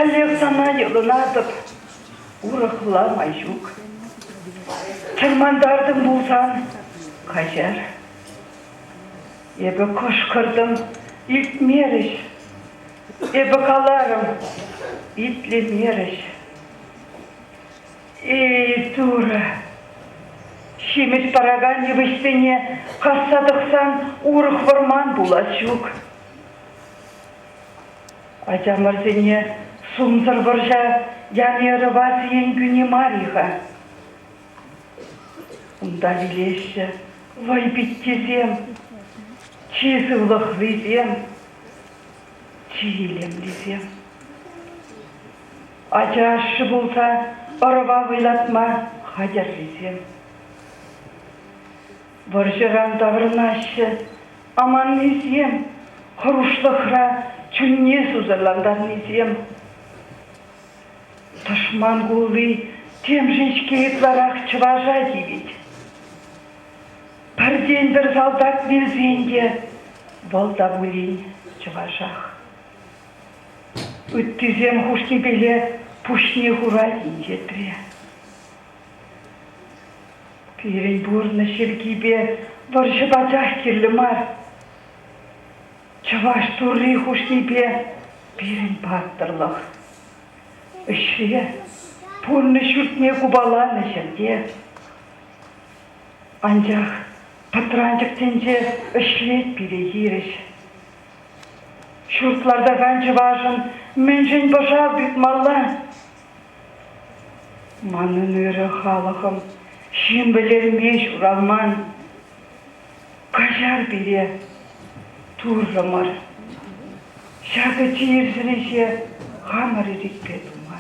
Каллех сана йӑлӑнатӑп, урӑхла май ҫук. Чӑрмантартӑм пулсан, каҫар. Эпӗ кӑшкӑртӑм, илтмерӗҫ. Эпӗ каларӑм, итлемерӗҫ. Эй, Турӑ! Ҫимӗҫ паракан йывӑҫсене касса тӑксан урӑх вӑрман пулас ҫук. Ачамӑрсене сумсӑр вӑрҫа яни ӑрӑва сиен кӳни мар-и-ха? Унта вилеҫҫӗ вӑй питтисем, чи сывлӑхлисем, чи илемлисем. Ача ашшӗ пулса ӑрӑва вӑйлатма хатӗррисем. Вӑрҫӑран таврӑнаҫҫӗ аманнисем, хӑрушлӑхра чунне сусӑрлантарнисем. Тӑшман кулли темшӗн-ҫке ытларах чӑваша тивет. Пӗртен-пӗр салтак вилсен те вӑл та пулин чӑвашах. Ыттисем хушнипеле пуҫне хурать инҫетре. Пирӗн пурнӑҫ йӗркипе вӑрҫӑ пачах кирлӗ мар. Чӑваш Турри хушнипе пирӗн паттӑрлӑх. Ӗҫре, пурнӑҫ ҫуртне купаланӑ ҫӗрте. Анчах пӑтранчӑк тӗнче ӗҫлет пире хирӗҫ. Ҫурт лартакан чӑвашӑн мӗншӗн пӑшал тытмалла? Манӑн ырӑ халӑхӑм ҫын вӗлерме ҫуралман. Каҫар пире, Туррӑмӑр. Ҫакӑ чирсӗр ӗҫе хамӑр ирӗкпе тума.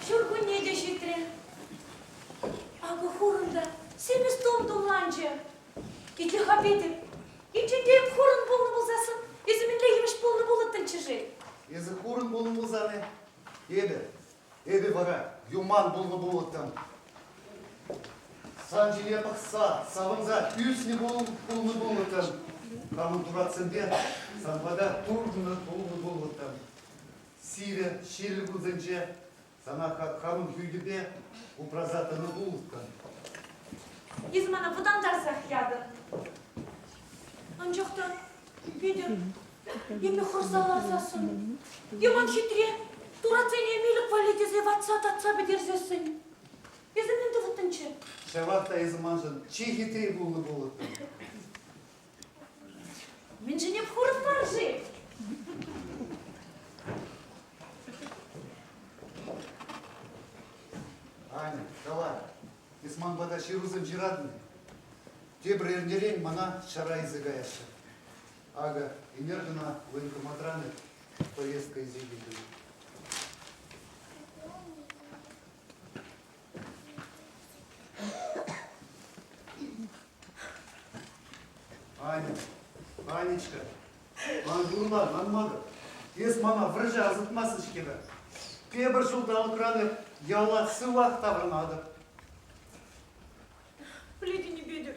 Ҫуркунне те ҫитрӗ. Акӑ хурӑн та симӗс тум тумланчӗ. Итле-ха, Петӗр, енчен те эп хурӑн пулнӑ пулсассӑн, эсӗ мӗнле йывӑҫ пулнӑ пулӑттӑнччӗ-ши? Эсӗ хурӑн пулнӑ пулсан-и? Эпӗ, эпӗ вара юман пулнӑ пулӑттӑм. Сан ҫине пӑхса, савӑнса ӳснӗ пулнӑ пулӑттӑм. Хамӑн туратсемпе сан пата туртӑннӑ пулнӑ пулӑттӑм. Сивӗ, ҫиллӗ кунсенче Сана хамӑн хӳтӗпе упраса тӑнӑ пулӑттӑм. Эс мана вӑтантарсах ятӑн. Анчах та, Петӗр, эпӗ хӑрса ларсассӑн, Юман хитре туратсене милӗк валли тесе ватса татса пӗтерсессӗн, эсӗ мӗн тӑвӑттӑнччӗ? Ҫавах та эсӗ маншӑн чи хитри пулнӑ пулӑттӑн. Мӗншӗн эп хурӑн мар-ши? Аня, кала, эс ман пата ҫырусем ҫыратӑн-и? Тепӗр эрнерен мана ҫара илсе каяҫҫӗ. Акӑ, ӗнер кӑна военкоматран повестка илсе килтӗм. Аня, Анечка, ан юрла, ан макӑр. Эс мана вӑрҫа ӑсатмастӑн-ҫке-ха. Тепӗр ҫулталӑкран эп яла сывах таврӑнатӑп. Пӗлетӗн-и, Петӗр,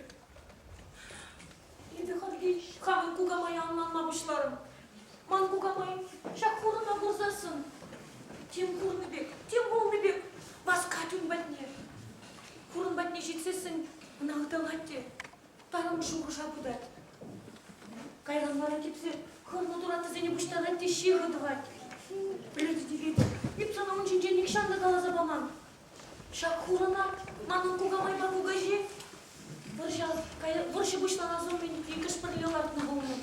эпӗ хальхи хамӑн кукамая ӑнланма пуҫларӑм. Ман кукамай ҫак хурӑна курсассӑн тем курнӑ пек, тем пулнӑ пек васкать ун патне. Хурӑн патне ҫитсессӗн ӑна ыталать те тарӑн шухӑша путать. Кайран вара типсе хӑрнӑ тураттисене пуҫтарать те ҫыхӑ тӑвать. Пӗлетӗп, Петӗр, эп сана ун ҫинчен нихҫан та каласа паман. Ҫак хурӑна манӑн кукамайпа кукаҫи вӑрҫа вӑрҫӑ пуҫланас умӗн иккӗш пӗрле лартнӑ пулнӑ.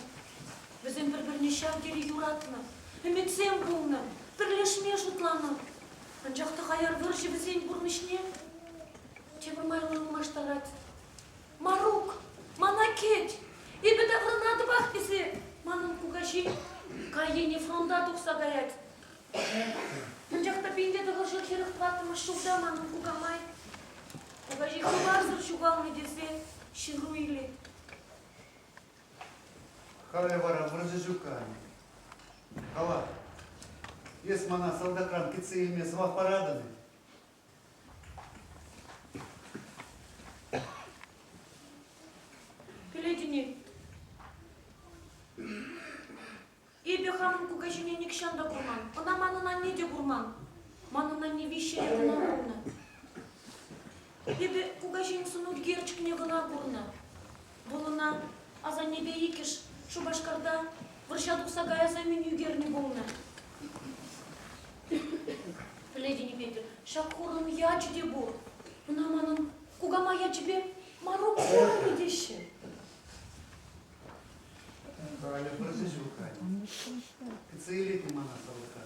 Вӗсем пӗр-пӗрне ҫав тери юратнӑ, ӗмӗтсем пулнӑ, пӗрлешме шутланӑ. Анчах та хаяр вӑрҫӑ вӗсен пурнӑҫне тепӗр майлӑ ылмаштарать. Марук, мана кӗт, эпӗ таврӑнатӑпах тесе манӑн кукаҫи кайӗне фронта тухса каять. Анчах та 1944 ҫулта манӑн кукамай кукаҫи хыпарсӑр ҫухалнӑ тесе ҫыру илет. Халӗ вара вӑрҫӑ ҫук-ха, Аня. Кала, эс мана салтакран кӗтсе илме сӑмах паратӑн-и? Пӗлетӗн-и, Эпӗ хамӑн кукаҫине нихҫан та курман, ӑна манӑн анне те курман. Манӑн анне виҫҫӗре кӑна пулнӑ. Эпӗ кукаҫин сӑнӳкерчӗкне кӑна курнӑ. Вӑл ӑна асаннепе иккӗш Шупашкарта вӑрҫа тухса каяс умӗн ӳкернӗ пулнӑ. Пӗлетӗн-и, Петӗр, ҫак хурӑн ячӗ те пур. Ӑна манӑн кукама ячӗпе Марук хурӑнӗ теҫҫӗ. Халӗ вӑрҫӑ ҫук халь. Кӗтсе илет-и мана салтака?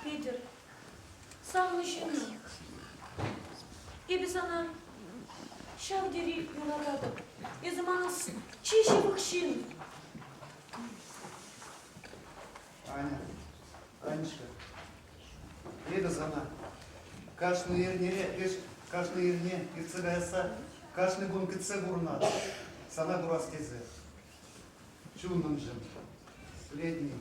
Петӗр, савнӑ ҫыннӑм, эпӗ сана ҫав тери юрататӑп. Эсӗ манӑн чи ҫывӑх ҫын. Аня, Анечка, эпӗ сана кашни эрнере, эс кашни эрне иртсе каясса кашни кун кӗтсе пурӑнатӑп, сана курас тесе. Чунӑмҫӑм, пӗлетӗн-и,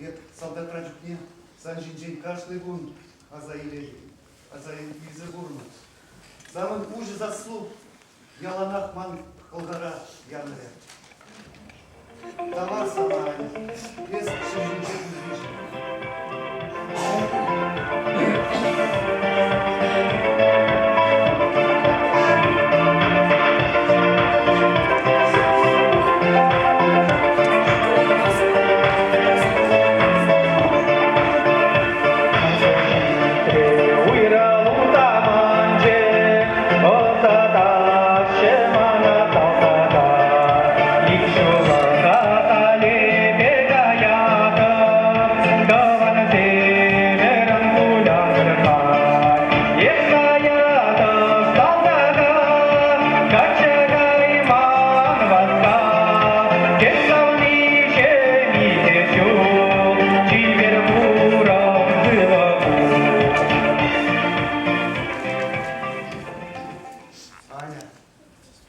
эп салтакра чухне сан ҫинчен кашни кун аса илетӗп, аса илсе пурӑнӑп. Санӑн уҫӑ сассу яланах ман хӑлхара янӑрӗ. Тавах сана, Аня, эс ҫӗр ҫинче пурришӗн. Аня,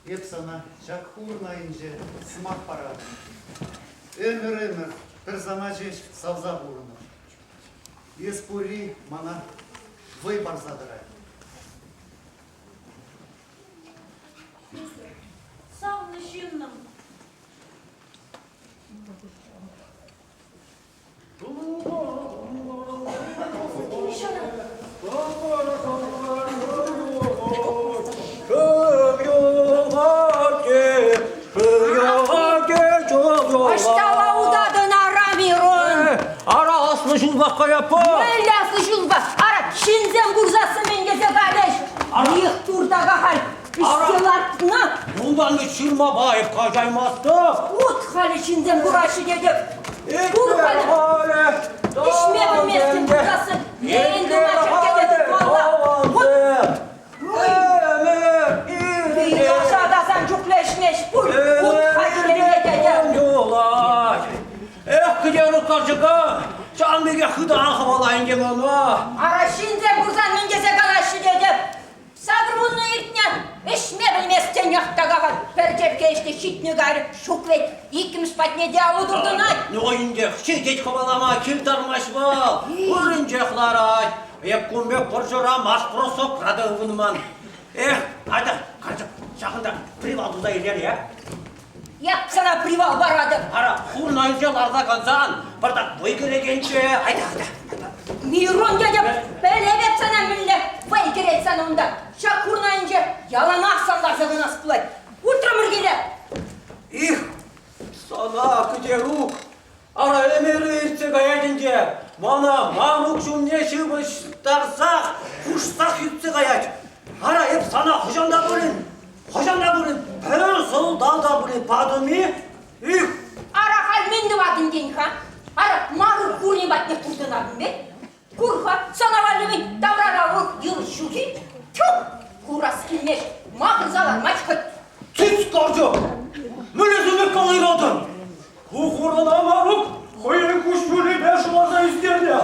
эп сана ҫак хурӑн айӗнче сӑмах паратӑп. Ӗмӗр-ӗмӗр пӗр сана ҫеҫ савса пурӑнӑп. Эс пурри мана вӑй парса тӑрать. Савнӑ ҫыннӑм. Ӑҫталла утатӑн, ара, Мирон? Ара, аслӑ ҫулпа каяппа. Мӗнле аслӑ ҫулпа? Ара, ҫынсем курсассӑн мӗн тесе калӗҫ? Их, туртака халь пиҫсе лартнӑ. Унтан ҫырмапа эп каҫаймастӑп. Ут халӗ ҫынсем кураҫҫӗ тетӗп. Пур халӗ. Ишме пӗлместӗн пулсассӑн, ен тума чӗркене тытмалла. Лаша та сан чухлӗ ӗҫмест пуль. Ут хатӗрленме тетӗп. Эх, кӗтерук карчӑка, ҫавӑн пекех хытӑ ан хӑвала ӗнтӗ мана. Ара, ҫынсем курсан мӗн тесе калаҫҫӗ тетӗп. Сакӑрвуннӑ иртнӗ, ӗҫме пӗлместӗн яхтакаха пӗр черкке ӗҫнӗ ҫитнӗ кайрӗ. Ҫук вӗт, иккӗмӗш патне те алӑ туртӑнать. Ну ӗнтӗ ҫитет хӑвалама кил тармасть вӑл. Вырӑнчех ларать. Эп кун пек пӑрҫӑра марш-бросокра та ывӑнман. Эх, атя, карчӑк, ҫакӑнта привал туса илер, э? Эп сана привал паратӑп. Ара, хурна илсе ларса кансан, пӑртак вӑй кӗрекенччӗ. Айта, айта, айта. Мирон тетӗп, пӗлеп эп сана мӗнле вӑй кӗрет сана унта. Ҫак хурнайӗнче яланах сан ларса канас пулать. Утрӑмӑр киле. Их, сана, Кӗтерук, Ара, ӗмӗрӗ иртсе каять ӗнтӗ. Мана мамук ҫумне ҫыпӑҫтарсах, хушсах ӳксе каять. Ара, эп сана хӑҫан та пулин, хӑҫан та пулин пӗр сӑлтав та пулин патӑм-и? Их! Ара, халь мӗн тӑватӑн тен-ха? Ара, Марук курни патне туртӑнатӑн пек. Кур-ха, сана валли мӗн таврара урӑх йывӑҫ ҫук-и? Тьфу! Курас килмест, макӑрса лармасть хӑть. Тиц, карчӑк! Мӗнле сӳнӗк калайратӑн? Ку хурӑна Марук хӑйӗн куҫҫулӗпе шӑварса ӳстернӗ.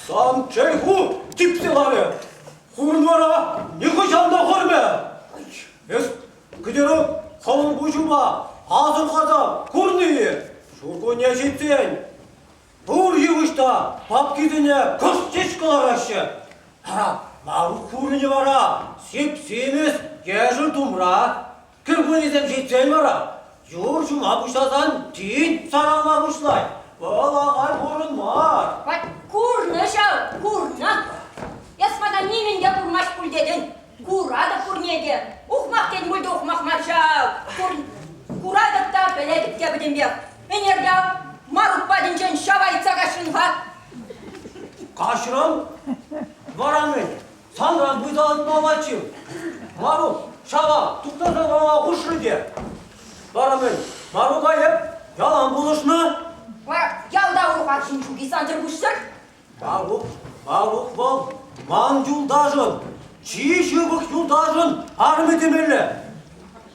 Сан чӗлху типсе ларӗ. Хурӑн вара нихӑҫан та хӑрмӗ. Эс, Кӗтерук, хӑвӑн куҫупа асӑрхаса курнӑ-и? Ҫуркунне ҫитсен пур йывӑҫ та папкисене кӑшт ҫеҫ кӑлараҫҫӗ. Ара, Марук хурӑнӗ вара сип-симӗс ешӗл тумра. Кӗркуннесем ҫитсен вара юр ҫума пуҫласан тин саралма пуҫлать. Вӑл ахаль хурӑн мар. Вӑт курнӑ ҫав, курнӑ. Эс мана нимӗн те курмасть пуль тетӗн. Куратӑп пурне те. Ухмах тен пуль те ухмах мар ҫав. Кур, куратӑп та, пӗлетӗп те пӗтӗмпех. Ӗнер те Марук патӗнчен ҫава ыйтса каҫрӑн-ха. Каҫрӑм? Вара мӗн? Санран пуйса ыйтмаллаччӗ. Марук, ҫава, туптаса пама хушрӗ те. Вара мӗн, Марука эп ялан пулӑшнӑ. Вара ялта урӑх арҫын ҫук-и сансӑр пуҫсӑр? Марук, Марук вӑл ман юлташӑн, чи ҫывӑх юлташӑн арӑмӗ темелле.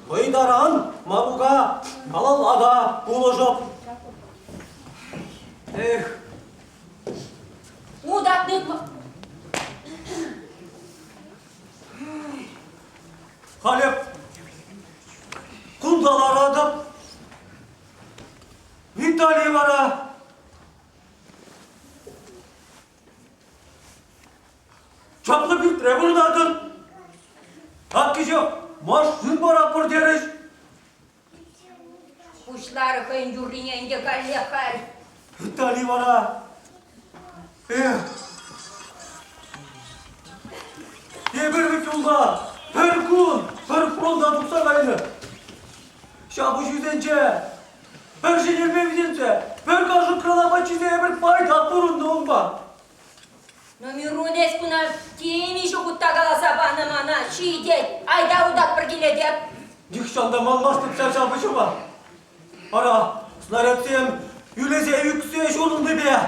Хӑй таран Марука малалла та пулӑшӑп. Эх, Утатни Халӗ кунта ларатӑп. Виталий вара чаплӑ пӳртре пурӑнатӑн. Ак кӗҫех машин паратпӑр терӗҫ. Пуҫларӗ хӑйӗн юррине ӗнтӗ каллех халь. Виталий вара Эх! Эпир вӗт унпа пӗр кун пӗр фронта тухса кайнӑ. Ҫапӑҫусенче пӗр ҫӗнтерме витӗнсе, пӗр кашӑкран апат ҫисе эпир пайтах пурӑннӑ унпа. Ну, Мирун, эс куна темиҫе хут та каласа панӑ мана, ҫитет, айта утатпӑр киле теп. Нихҫан та манмастӑп ҫав ҫапӑҫӑва. Ара, снарядсем ӳлесе ӳксе ҫурӑлнипе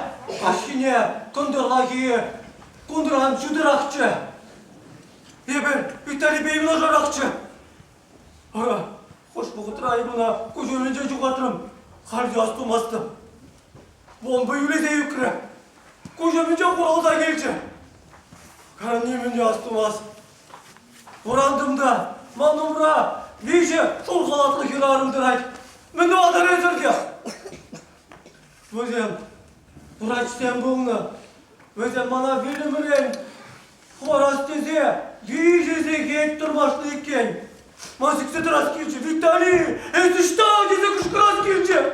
каҫхине кӑнтӑрлахи кунран ҫутӑрахчӗ. Эпир Виталипе юнашарахчӗ. Ара, хӑш вӑхӑтра эп ӑна куҫ умӗнче ҫухатрӑм, халь те астумастӑп. Бомба ӳлесе ӳкрӗ. Куҫ умӗнче хуралса килчӗ. Кара нимӗн те астумасть. Вӑрантӑм та ман умра виҫӗ шур халатлӑ хӗрарӑм тӑрать. Мӗн тӑватӑр эсӗр те? Вӗсем врачсем пулнӑ. Вӗсем мана вилӗмрен хӑварас тесе виҫӗ сехет тӑрмашнӑ иккен. Ман сиксе тӑрас килчӗ. Виталий, эс ӑҫта? тесе кӑшкӑрас килчӗ.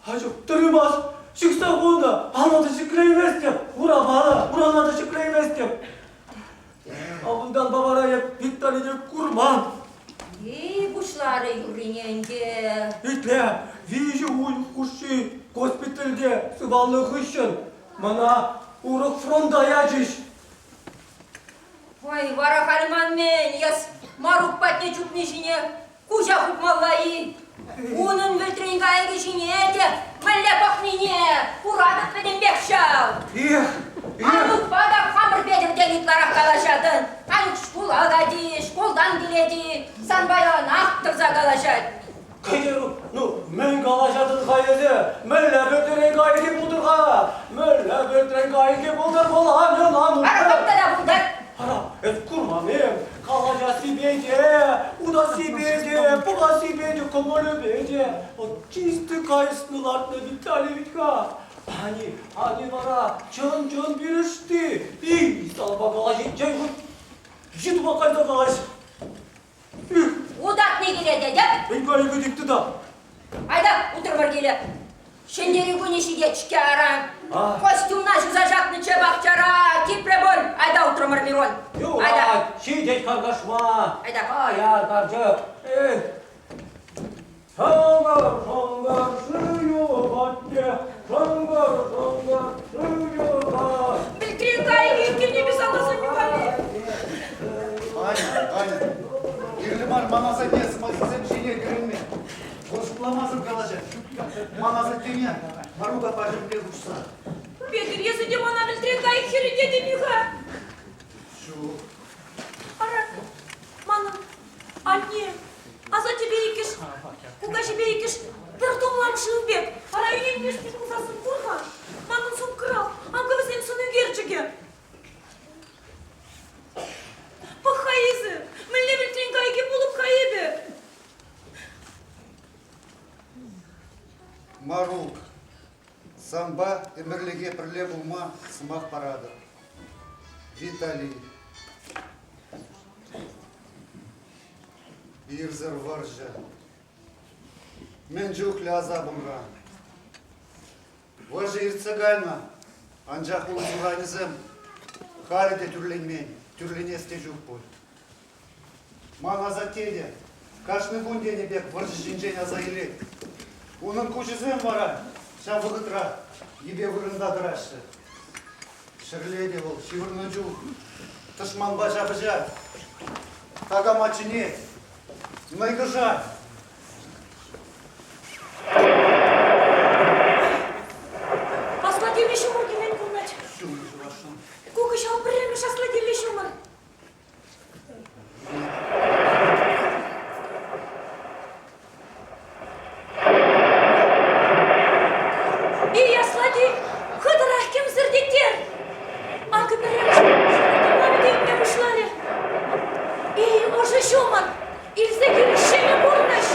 Ачу, тӑрӑмас, ҫыхса хунӑ, алла та ҫӗклейместӗп, урапа та, урана та ҫӗклейместӗп. Унтанпа вара эп Виталине курман. И, пуҫларӗ юррине ӗнтӗ. Итле, виҫӗ уйӑх хушши госпитальте сывалнӑ хыҫҫӑн мана урӑх фронта ячӗҫ. Ой, вара халь ман мӗн, эс Марук патне чупни ҫине куҫа хупмалла-и? Унӑн вӗлтрен кайӑкӗ ҫине те мӗнле пӑхнине куратӑп пӗтӗмпех ҫав. Эх, эх. Анукпа та хамӑр Петӗртен ытларах калаҫатӑн. Анук шкула кайти, шкултан килет-и, санпа яланах тӑрса калаҫать. Кӗтерук, ну, мӗн калаҫатӑн-ха эсӗ? Мӗнле вӗлтрен кайӑкӗ пултӑр-ха? Мӗнле вӗлтрен кайӑкӗ пултӑр вӑл, Анюн, Анук? Ара, кам тата пултӑр? Ара, эс курман-им? Калаҫ. Калаҫассипе те, утассипе те, пӑхассипе те, кӑмӑлӗпе те. Вӑт чисти кайснӑ лартнӑ Виталий вӗт-ха. Ани, ани вара чӑн-чӑн пирӗшти. И, санпа калаҫиччен хуть йытӑпа кайса калаҫ. Утатни килет, тетӗп. Мӗн калӗ тыта? Айда, утрӑмӑр киле. Ҫӗнтерӳ кунӗ ҫитет-ҫке ара. Костюмна ҫуса ҫакнӑччӗ пахчара. Типрӗ пуль. Айда утрӑмӑр, Мирон. Айда. Ҫитет харкашма. Айда. Аяр, карчӑк. Эх. Шӑнкӑр, шӑнкӑр, шыв патне, шӑнкӑр, шӑнкӑр, шыв Пӗлтрен кайӑк иккӗнне писаласа нюхали. Аня, Аня, кирлӗ мар ман асатте сӑмахӗсем ҫине кӳренме. Вӑл шутламасӑр калаҫать. Ман асаттене Марука пачӗ хушса. Петӗр, эсӗ те мана вӗлтрен кайӑк хӗрӗ тетӗн-и-ха? Ҫук. Ара, манӑн анне, асаттепе иккӗш, кукаҫипе иккӗш пӗр тумлам шыв пек. Ара, ӗненместӗн пулсассӑн кур-ха, манӑн сумкӑра акӑ вӗсен сӑнӳкерчӗкӗ. Пӑх-ха эсӗ, мӗнле вӗлтрен кайӑкӗ пулӑп-ха эпӗ? Марук, санпа ӗмӗрлӗхе пӗрле пулма сӑмах паратӑп. Виталий. Ирсӗр вӑрҫӑ. Мӗн чухлӗ асапӑмра. Вӑрҫӑ иртсе кайнӑ, анчах ун суранӗсем халӗ те тӳрленмен, тӳрленес те ҫук пуль. Ман асатте те кашни кун тенӗ пек вӑрҫӑ ҫинчен аса илет. Унӑн куҫӗсем вара ҫав вӑхӑтра йӗпе вырӑнта тӑраҫҫӗ. Ҫӗрле те вӑл ҫывӑрнӑ чух тӑшманпа ҫапӑҫать, такама чӗнет, нӑйкӑшать. Аслатиллӗ ҫумӑр килмен курӑнать. Ҫумӑр ҫӑвасшӑн. Ку кӑҫал пӗрремӗш аслатиллӗ ҫумӑр. Эй, аслати, хытӑрах кӗмсӗртеттер! Акӑ пӗрремӗш ҫумӑр тумламӗ те пуҫларӗ. Эй, ӑшӑ ҫумӑр, илсе кил ҫӗнӗ пурнӑҫ!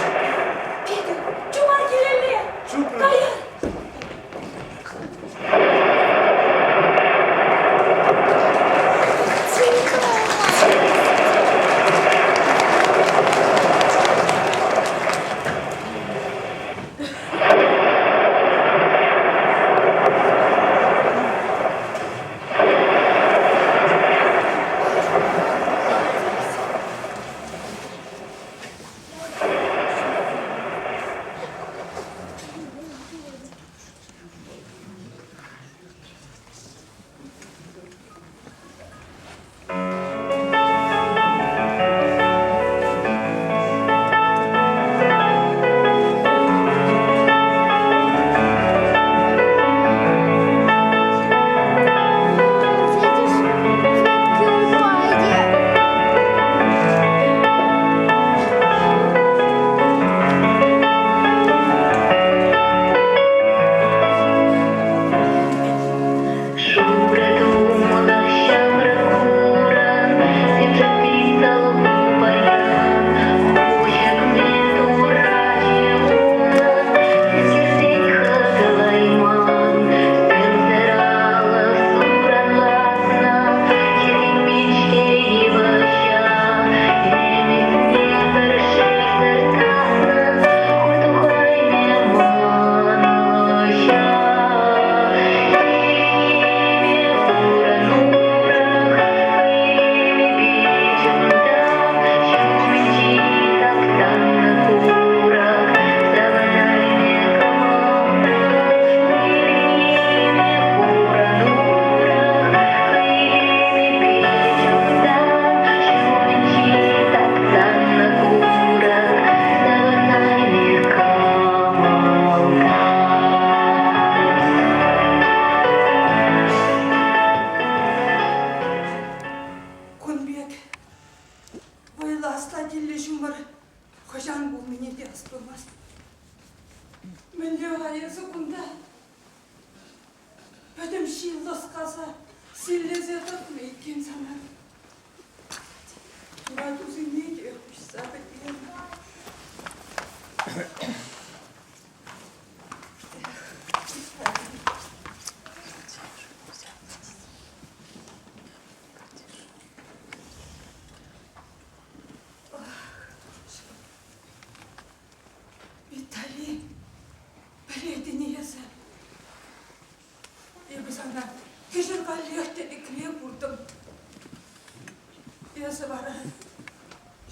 Петӗр, чупар килелле! Каяр! Видишь, ветки упали. Шурӑ тумлӑ ҫамрӑк хурӑн, симшакри салху паян. Хуҫӑк-мӗн турачӗ унӑн, сиссе хӑтӑлайман. Сӗмсӗр алӑ суранлатнӑ хӗрӗнмен-ҫке йывӑҫа. Ӗмӗтне пӗр шелсӗр татнӑ хур тухаймӗ манӑҫа. Кун пек вӑйлӑ аслатиллӗ ҫумӑр хӑҫан пулнине те астумасть. Мӗнле-ха эсӗ кунта? Пӗтӗм ҫил лӑскаса, силлесе тӑкнӑ иккен сана. Туратусене. сана кӗҫӗр каллех тӗлӗкре куртӑм. Эсӗ вара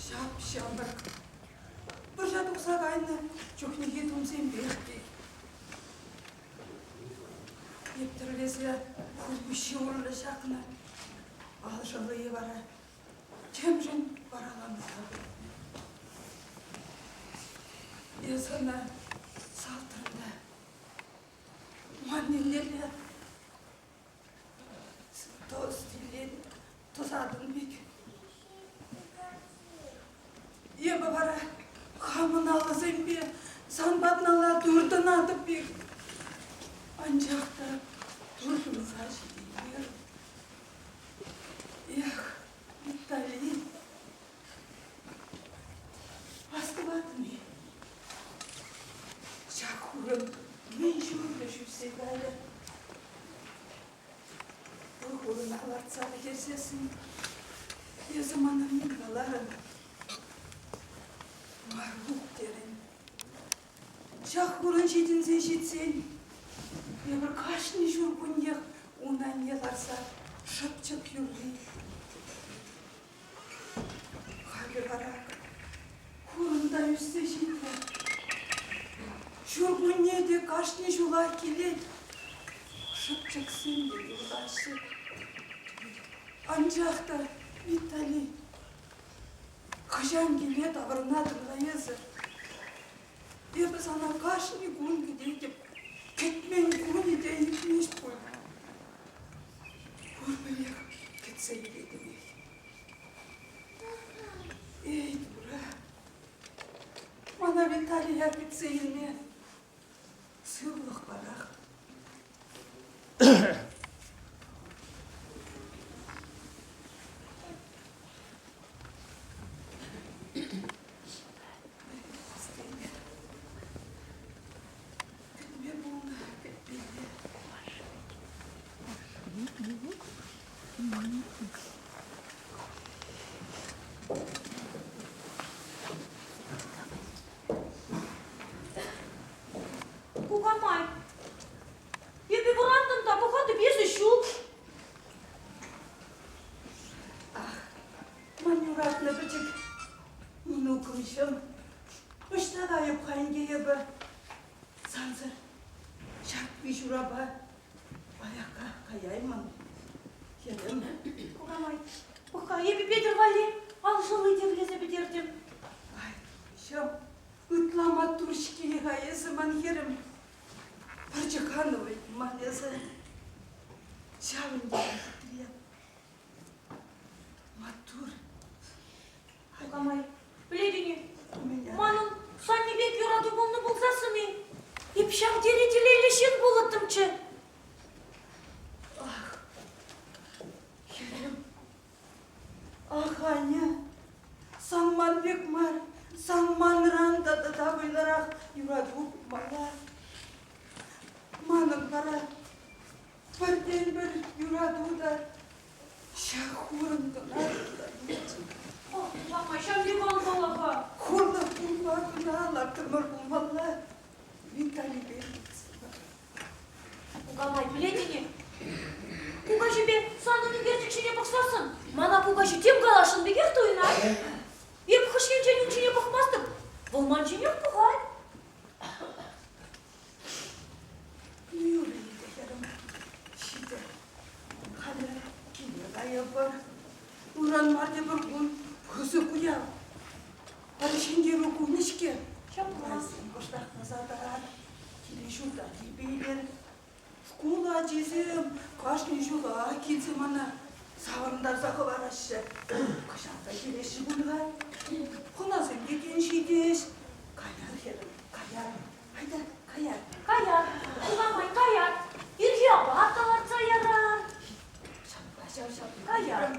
ҫап-ҫамрӑк. Вӑрҫа тухса кайнӑ чухнехи тумсемпех тет. Эп тӗрлесе хулпуҫҫи урлӑ ҫакнӑ ал шӑллийӗ вара темшӗн вараланса выртнӑ. Эс ӑна салтрӑн та ман еннелле тӑсатӑн пек. Эпӗ вара хамӑн алӑсемпе сан патналла туртӑнатӑп пек. Анчах та туртӑнса ҫитеймерӗм. Эх, Витали, астӑватӑн-и? Ҫак хурӑн мӗн чухлӗ ҫӳҫсе кайрӗ. Вӑл хурӑна лартса пӗтерсессӗн эсӗ мана мӗн каларӑн? Марук терӗн. Ҫак хурӑн ҫитӗнсе ҫитсен эпир кашни ҫуркуннех ун айне ларса шӑпчӑк юрри Халӗ вара хурӑн та ӳссе ҫитрӗ. Ҫуркунне те кашни ҫулах килет. Шӑпчӑксем те юрлаҫҫӗ. Анчах та, Виталий, хӑҫан киле таврӑнатӑн-ха эсӗ? Эпӗ сана кашни кун кӗтетӗп. Кӗтмен кунӗ те иртмест пуль. Пурпӗрех кӗтсе илетӗнех. Эй, Турӑ, мана Виталия кӗтсе илме сывлӑх парах. Кӗтме пулнӑ, кӗтмелле. Кукамай, эпӗ вӑрантӑм та пӑхатӑп, эсӗ ҫук. Ах, ман юратнӑ пӗчӗк мӑнукӑмҫӑм, ӑҫта кайӑп-ха ӗнтӗ эпӗ? Сансӑр ҫак виҫ урапа аякка каяймӑн, хӗрӗм. Кукамай, пӑх-ха, эпӗ Петӗр валли ал шӑлли тӗрлесе пӗтертӗм. Ай, ҫав ытла маттур-ҫке-ха эсӗ ман хӗрӗм. Пӑрчӑкановӑй ман эсӗ. Ҫавӑн пек хитре. Маттур. Кукамай, пӗлетӗн-и, манӑн санни пек юрату пулнӑ пулсассӑн-и, эп ҫав тери телейлӗ ҫын пулӑттӑмччӗ. Ах, хӗрӗм, ах, Аня, сан ман пек мар, сан манран та тата вӑйлӑрах юрату пулмалла. Манӑн вара пӗртен-пӗр юрату та Ҫак хурӑн кӑна юлчӗ. Мама, ҫав Иван кала-ха. Хурлӑх пулма кӑна лартӑмӑр пулмалла. Виталипе Кукамай, пӗлетӗн-и? Кукаҫипе санӑн ӳкерчӗк ҫине пӑхсассӑн мана кукаҫи тем каласшӑн пекех туйӑнать. Эп хӑш енчен ун ҫине пӑхмастӑп, вӑл ман ҫинех пӑхать. Юрӗ ӗнтӗ, хӗрӗм, ҫитӗ. Халӗ киле кайӑпӑр. Ыран мар тепӗр кун пысӑк уяв. Пӗр ҫӗнтерӳ кунӗ-ҫке. Ҫапла. Кӑштах тасатар, киле-ҫурта тирпейлер. Шкул ачисем кашни ҫулах килсе мана савӑнтарса хӑвараҫҫӗ. Кӑҫал та килеҫҫӗ пуль-ха. Хӑнасем те тен ҫитӗҫ. Каяр, хӗрӗм, каяр. Айта, каяр. Каяр, кукамай, каяр. Ирхи апат та лартса ярар. Ҫапла ҫав, ҫапла. Каяр.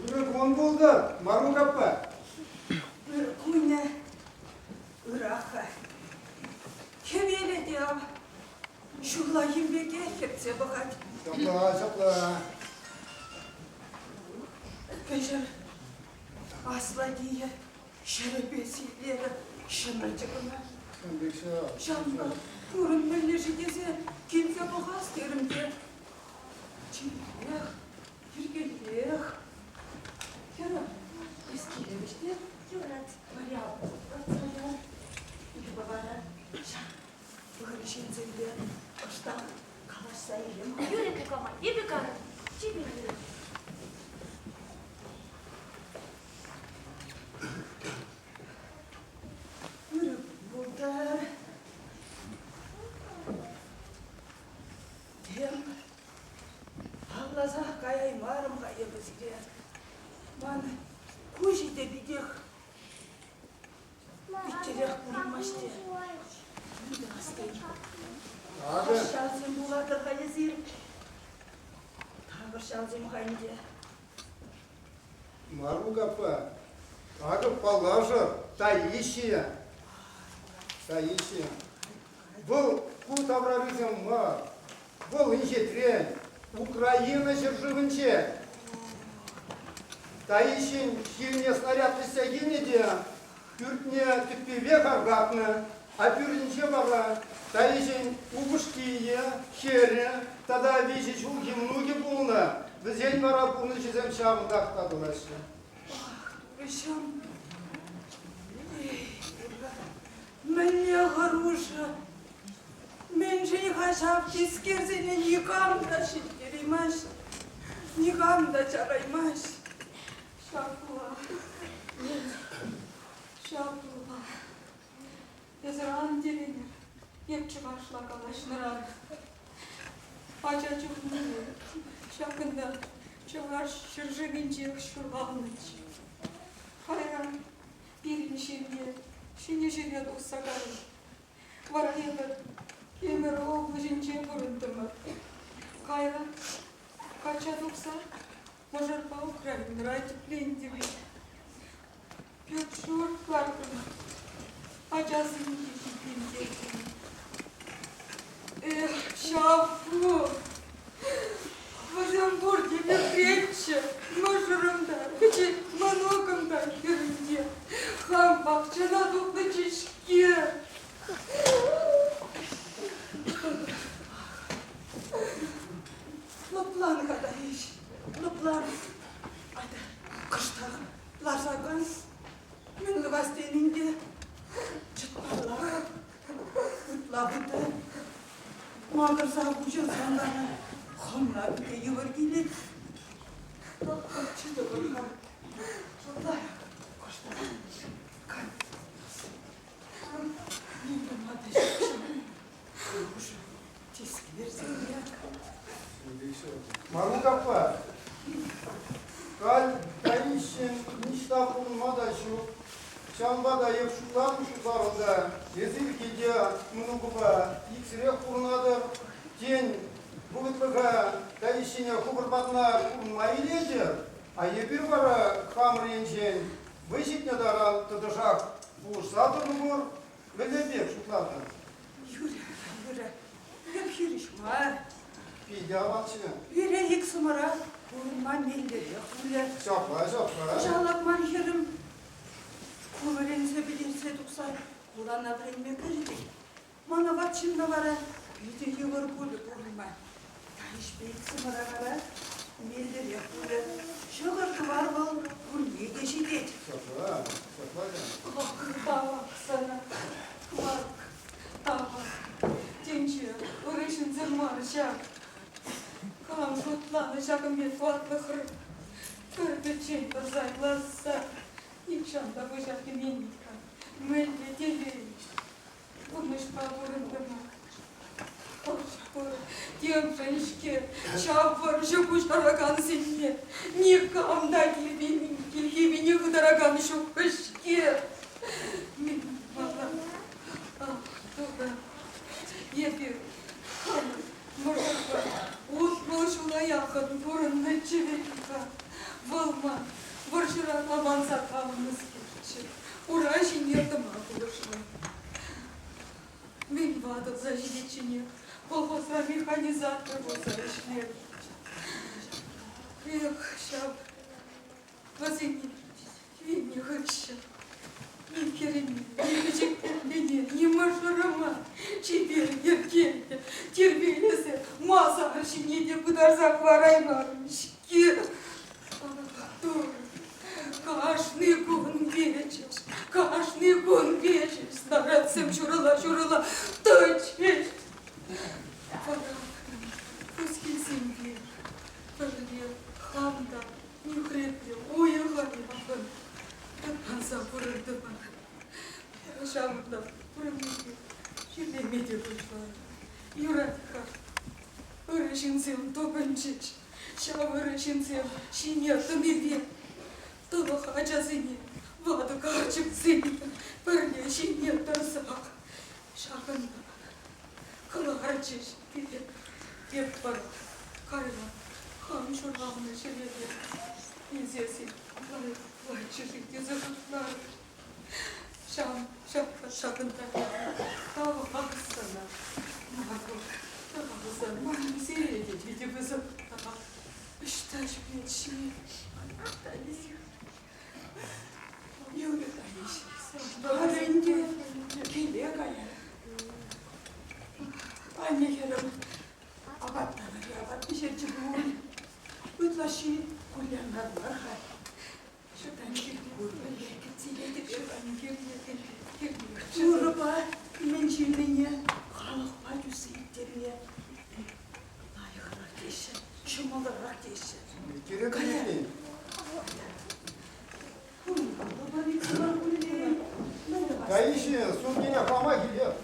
Ырӑ кун пултӑр, Марук аппа. Ыр кунӗ ырах-ха. Хӗвелӗ те ав ҫуллахи пекех хӗртсе пӑхать. Ҫапла, ҫапла. Кӗҫӗр аслатийӗ ҫӗрӗпе сиплерӗ. Ҫӗмӗрчӗ кӑна. Ҫавӑнпа хурӑн мӗнле-ши тесе килсе пӑхас терӗм те. Чиперех, йӗркеллех. Хӗрӗм, эс киле вӗҫтер. Юрать. Варя, лартса яр. Эпӗ вара ҫак ырӑ ҫынсемпе кӑштах калаҫса илем. Юрӗ, кукамай, эпӗ карӑм. Чипер юрӗ. Ырӑ пултӑр. Тем, палласах каяймарӑм-ха эпӗ сире. Ман куҫӗ те питех ӳттерех курӑнмасть те. Тахӑрҫалсем пулатӑр-ха эсир. Тахӑрҫалсем-ха ӗнтӗ. Марук аппа, акӑ паллашӑр, Таисия. Таисия. Вӑл ку таврарисем мар. Вӑл инҫетрен, Украина ҫӗршывӗнче. Таисин килне снаряд вӗҫсе килнӗ те пӳртне тӗппипех аркатнӑ, а пӳртӗнче вара Таисин упӑшкийӗ, хӗрӗ тата виҫӗ ҫулхи мӑнукӗ пулнӑ. Вӗсен вара пурнӑҫӗсем ҫавӑнтах татӑлаҫҫӗ. Ах, Турӑҫӑм! Эй, Турӑ, мӗнле хӑрушӑ! Мӗншӗн-ха ҫав тискерсене никам та ҫиттереймест, никам та чараймасть? Ҫапла, ҫапла. Эсӗр ан тӗлӗнӗр, эп чӑвашла калаҫнӑран. Ача чухне ҫакӑнта чӑваш ҫӗршывӗнчех ҫуралнӑччӗ. Кайран пирӗн ҫемье ҫӗнӗ ҫӗре тухса кайрӗ. Вара эпӗ Кемӗр облаҫӗнче пурӑнтӑмӑр. Кайран качча тухса мӑшӑрпа Украинӑра тӗплентӗмӗр. Пӳрт-ҫурт лартрӑмӑр, ачасем те ҫитӗнтертӗмӗр. Эх, ҫав пур! Вӗсем пурте пӳртреччӗ, мӑшӑрӑм та, пӗчӗк мӑнукӑм та хӗрӗнче. Хам пахчана тухнӑччӗ-ҫке. Лӑплан-ха, Таиҫ, лӑплан. Атя, кӑштах ларса кан. Мӗн тӑвас тенӗн те чӑтмаллах. Ытла хытӑ макӑрса хуҫӑлсан вара хӑмла питӗ йывӑр килет. Чӑтӑпӑр-ха. Лайӑх кӑштах кан. Ним тума та ҫук ҫав. Хӑрушӑ тискерсене. Марук аппа, халь Таиҫҫин ниҫта пурӑнма та ҫук. Ҫавӑнпа та эп шутларӑм-шутларӑм та, эсир килте мӑнукупа иксӗрех пурӑнатӑр. Тен, вӑхӑтлӑха Таиҫҫине хӑвӑр патна пурӑнма илетӗр, а эпир вара хамӑр енчен вӑй ҫитнӗ таран тӑтӑшах пулӑшса тӑрӑпӑр. Мӗнле пек шутлатӑр? Юрӗ, юрӗ. Эп хирӗҫ мар. Питӗ аванччӗ. Пире иксӗмӗре пурӑнма меллӗрех пулӗ. Ҫапла, ҫапла. Ҫалак ман хӗрӗм шкул вӗренсе пӗтерсе тухсан хулана вӗренме кӗртӗ. Мана ват ҫынна вара питӗ йывӑр пулӗ пурӑнма. Таиҫпе иксӗмӗре вара меллӗрех пулӗ. Ҫӑкӑр-тӑвар вӑл пурне те ҫитет. Ҫапла, ҫапла та. Ах, тавах сана, Вак, тавах. Тӗнче ырӑ ҫынсем мар ҫав. Кам шутланӑ ҫакӑн пек ватлӑхра пӗр пӗччен тӑрса юласса нихҫан та пуҫа кӗмен-ха. Мӗнле телей пурнӑҫпа пурӑнтӑмӑр. Пур, темшӗн-ҫке ҫав вӑрҫӑ пуҫаракансене никам та тилхепине хытаракан ҫук-ҫке. Мӗн вара? Ах, Турӑ, эпир хамӑр мӑшӑрпа 60 ҫула яхӑн пурӑннӑччӗ вӗт-ха. Вӑл ман вӑрҫӑран аманса калнӑскерччӗ, ура ҫине тӑма пулӑшнӑ. Мӗн ватӑлса ҫитичченех колхозра механизатор пулса ӗҫлерӗм. Эх, ҫав вӗсене вилнӗ хыҫҫӑн. Ни хӗрӗме, ни пӗчӗк пепкене, ни мӑшӑрӑма чипер йӗркеллӗ тирпейлесе масар ҫине те пытарса хӑвараймарӑм-ҫке. Турӑ, кашни кун вилчӗҫ, кашни кун вилчӗҫ, снарядсем ҫурӑла-ҫурӑла тӑчӗҫ. Вара пускилсемпе пӗрле хам та нӳхрепре уйӑха яхӑн тапранса пурӑнтӑмӑр. Ҫавӑнта пурӑннипе чирлеме те пуҫларӑм. Юрать-ха, ырӑ ҫынсем тупӑнчӗҫ. Ҫав ырӑ ҫынсем ҫине тӑнипе тӑлӑх ачасене, ватӑ карчӑксене пӗрле ҫине тӑрсах ҫакӑнта кӑларчӗҫ пире. Эп вара кайран хам ҫуралнӑ ҫӗре илсе лайӑхлатчӗ-ши тесе шутларӑм. Ҫав ҫакӑнта тавах сана, Марго, тавах сана, манӑн сире те питӗ пысӑк тав. Ӑҫта ҫӳрет-ши Таисия? Юрӗ, Таиҫ, Халӗ ӗнтӗ киле каяр. Анне хӗрӗм, апат тавӑрӗ, апат пӗҫерчӗ пуль. Ытлашши кулянар мар-ха. Турӑпа мӗн ҫырнине халӑхпа тӳссе ирттерме лайӑхрах теҫҫӗ, ҫӑмӑлрах теҫҫӗ. Кирек Таиҫи, сумкине пама килет.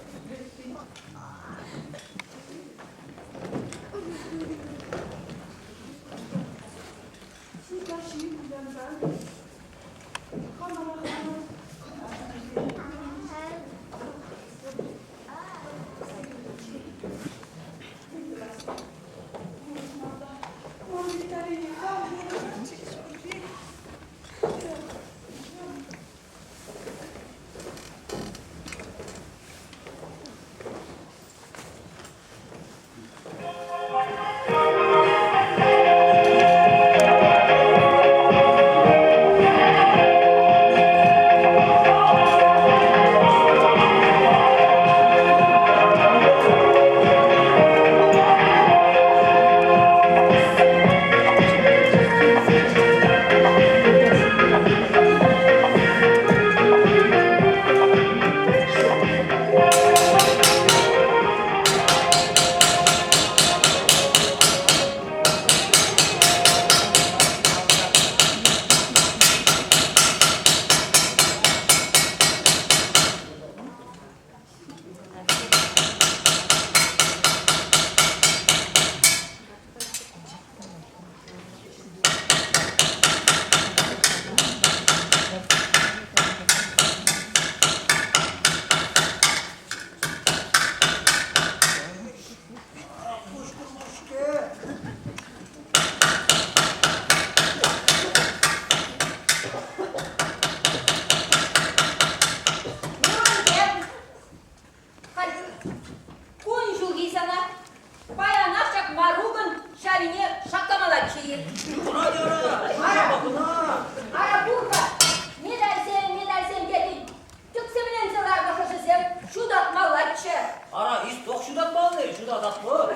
Халь кун ҫук-и сана? Паянах ҫак Марукӑн ҫавине шаккамаллаччӗ-и? Юрать, ара, ҫапа кӑна. Ара пур-ха, медальсем, медальсем тетӗн. Тӗксӗмленсе ларнӑ хӑшӗсем ҫутатмаллаччӗ. Ара, исток ҫутатмалли, ҫутататпӑр.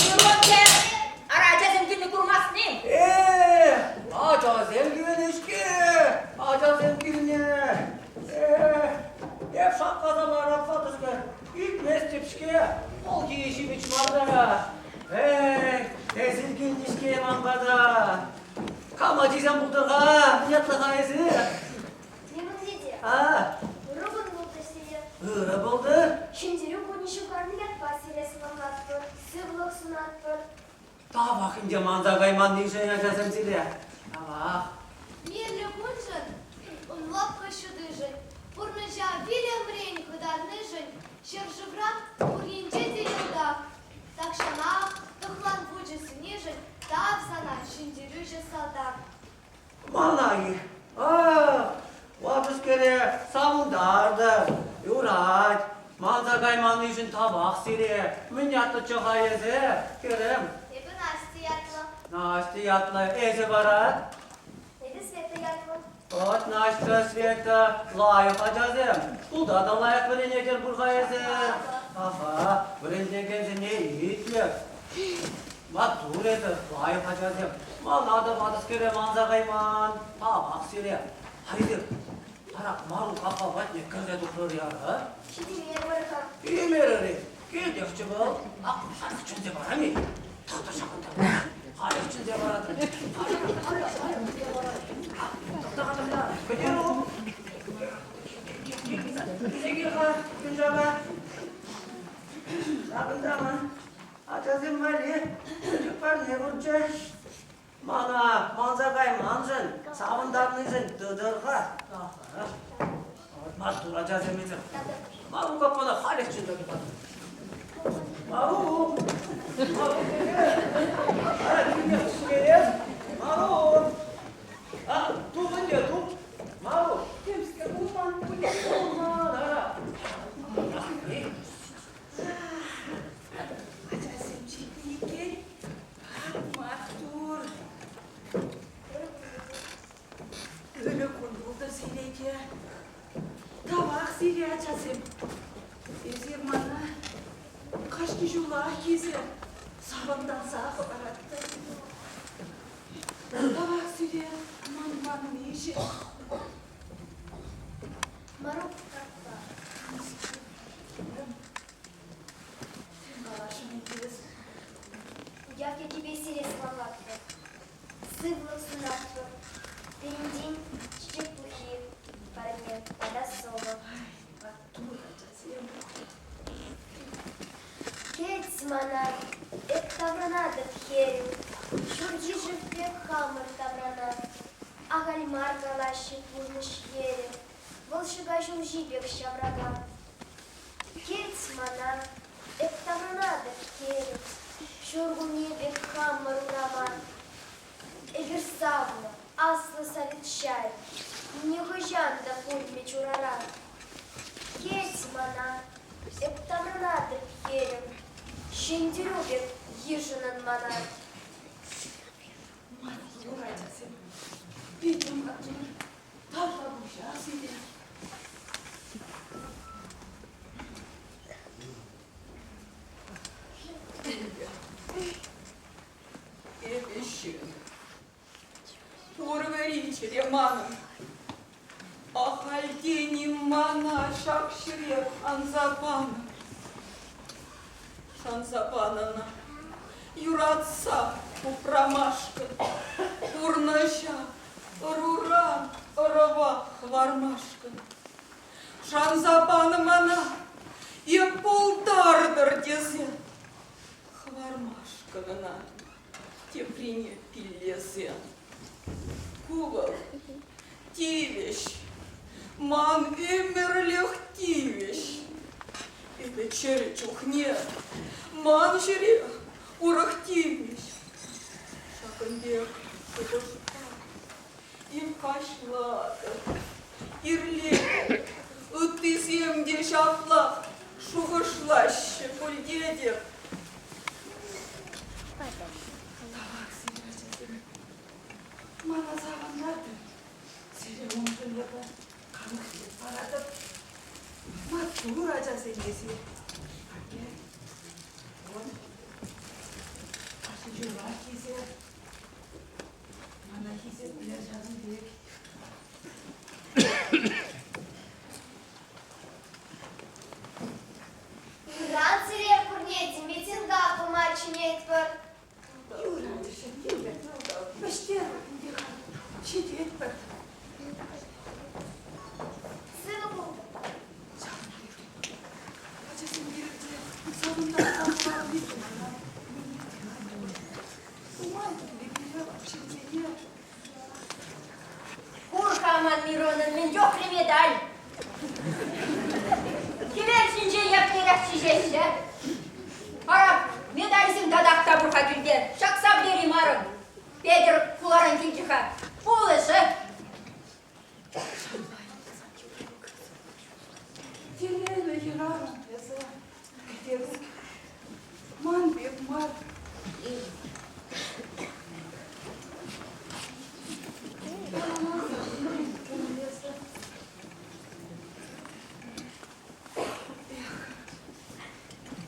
Миронке, ара ачасем килни курмастни? Э, ачасем килнӗ-ҫке, ачасем килнӗ. Э, эп шаккаса ларап ватӑскер, илтместӗп-ҫке, хӑлхи ҫивӗч мар-тара. Эй, эсир килнӗ-ҫке ман пата. Кам ачисем пултӑр-ха, ятлӑ-ха эсир? Мирон тете, А? ырӑ кун пултӑр сире. Ырӑ пултӑр. Ҫӗнтерӳ кунӗ ҫывхарнӑ ятпа сире саламлатпӑр, сывлӑх сунатпӑр. Тавах ӗнтӗ манса кайманнишӗн ачасем сире. Тавах. Мирлӗ куншӑн, лӑпкӑ ҫутишӗн, пурнӑҫа вилӗмрен хӑтарнишӗн ҫӗршывра пур енче те йӑлтах. Тахҫанах тӑхлан вучӗ сӳнишӗн тав сана. ҫырчӗ салтак. Мана-и? А, ватӑскере савӑнтартӑр. Юрать. Манса кайманнишӗн тавах сире. Мӗн ятлӑччӗ-ха эсӗ, хӗрӗм? Эпӗ Настя ятлӑ. Настя ятлӑ. Эсӗ вара? Эпӗ Света ятлӑ. Вот, Настя, Света, лайӑх ачасем. Шкулта та лайӑх вӗренетӗр пуль-ха эсӗ. Аха, вӗрентекенсене итлӗр. Маттур эсӗ, лайӑх ачасем. Мана та ватӑскере манса кайман. Тавах сире. Айтӑр, ара, Марук аппа патне кӗрсе тухрӑр яра. Ҫитеймерӗмӗр-ха. Килмерӗр-и? Килтехчӗ вӑл. Ак, халех чӗнсе парам-и? Тӑхтӑр ҫакӑнта. Халех чӗнсе паратӑп. Халех, халех, халех чӗнсе паратӑп. Тӑхта-ха, тӑхта. Кӗтерук. Килсе кил-ха, кунтапа. Ҫакӑнта ман ачасем валли пӗчӗк парне пурччӗ. Мана манса кайманшӑн, савӑнтарнишӗн тытӑр-ха. Маттур ачасем эсир. Марук аппана халех чӗнсе тухатӑп. Марук! Марук, ара, килнех килес. Марук! А, тух ӗнтӗ, тух. Марук! Темскер пулман пуль. Пулман, ара. Ачасем ҫитнӗ иккен. Маттур. Ырӑ кун пултӑр сире те. Тавах сире, ачасем. Эсир мана кашни ҫулах килсе савӑнтарса хӑвараттӑр. Тавах сире манманнишӗн. Марук аппа. Калашӑн эс. Уяв ячӗпе сире саламлатпӑр. Сывлӑх сунатпӑр. Пирӗнтен чечек пуххи парне тата сӑвӑ. Маттур ачасем. Кӗт мана, эп таврӑнатӑп хӗрӗм. Ҫурхи шыв пек хамӑр таврана. Ахаль мар калаҫҫӗ пурнӑҫ йӗрӗ. Вӑл ҫӑка ҫулҫи пек ҫаврака. Кӗт мана, эп таврӑнатӑп хӗрӗм. Ҫуркунне пек хамӑр урама. Эпир савнӑ, аслӑ совет ҫарӗ нихӑҫан та пулмӗ чурара. Кӗт мана, эп таврӑнатӑп хӗрӗм. Ҫӗнтерӳ пек йышӑнӑн мана. Маттур ачасем, питӗ маттур. Тавра пуҫа сире. Эпӗ ҫын. Пур вӗри чӗре манӑн. Ахальтен-им мана ҫак ҫӗре анса панӑ. Шанса панӑ ӑна. Юратса упрамашкӑн пурнӑҫа ӑруран ӑрӑва хӑвармашкӑн. Шанса панӑ мана е пултартӑр тесе хӑвармашкӑн ӑна теприне пиллесе. Ку вӑл тивӗҫ, ман ӗмӗрлӗх тивӗҫ. Эпӗ чӗрӗ чухне ман ҫӗре урӑх тивмӗҫ. Ҫакӑн пек шухӑшпа им каҫлатӑп, ирлетӗп. Ыттисем те ҫаплах шухӑшлаҫҫӗ пуль тетӗп. Тавах сире, ачасем. Мана савӑнтартӑр. Сире уншӑн эпӗ канӑҫлӑх паратӑп. Маттур ачасем эсир. Атте, вӑт, кашни ҫулах хисеп. Мана хисеплӗ ҫавӑн пек. Ыран сире пурне те митинга пыма чӗнетпӗр. Юратӑшӑн юрӗ. Вӗҫтер ӗнтӗ-ха. Ҫитетпӗр. Сывӑ пул. Ачасем пирӗнте савӑнтарса хӑварни мана нумай киле ҫынсене. Кур-ха ман Миронӑн мӗн чухлӗ медаль! Хӗвел ҫинче еплерех ҫиҫеҫҫӗ. Ара, медальсем татах та пур-ха килте. Ҫакса пӗтереймарӑм. Петӗр хулана. хуларан килчӗ-ха. Пулӑшӗ. Телейлӗ хӗрарӑм эсӗ, Кӗтерук. Ман пек мар. Эх,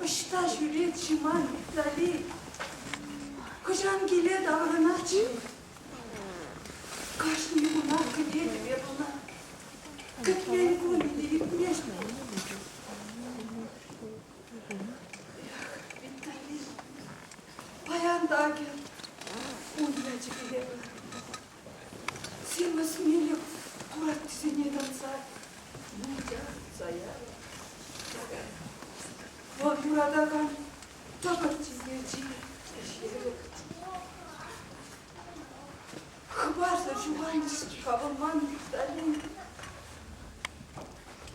ӑҫта ҫӳрет-ши ман Витали? Хӑҫан киле таврӑнать-ши? Кашни кунах кӗтетӗп эп ӑна. Кӗтмен кунӗ те иртмест. Эх, Витали, паян та акӑ ун ячӗпе эпӗ. Симӗс милӗк тураттисене татса мунча хутса ярӑп. Вӑл юратакан тӑпӑрчи чи ӗҫерӗк. Хыпарсӑр ҫухалнӑ-ҫке-ха вӑл ман Виталин.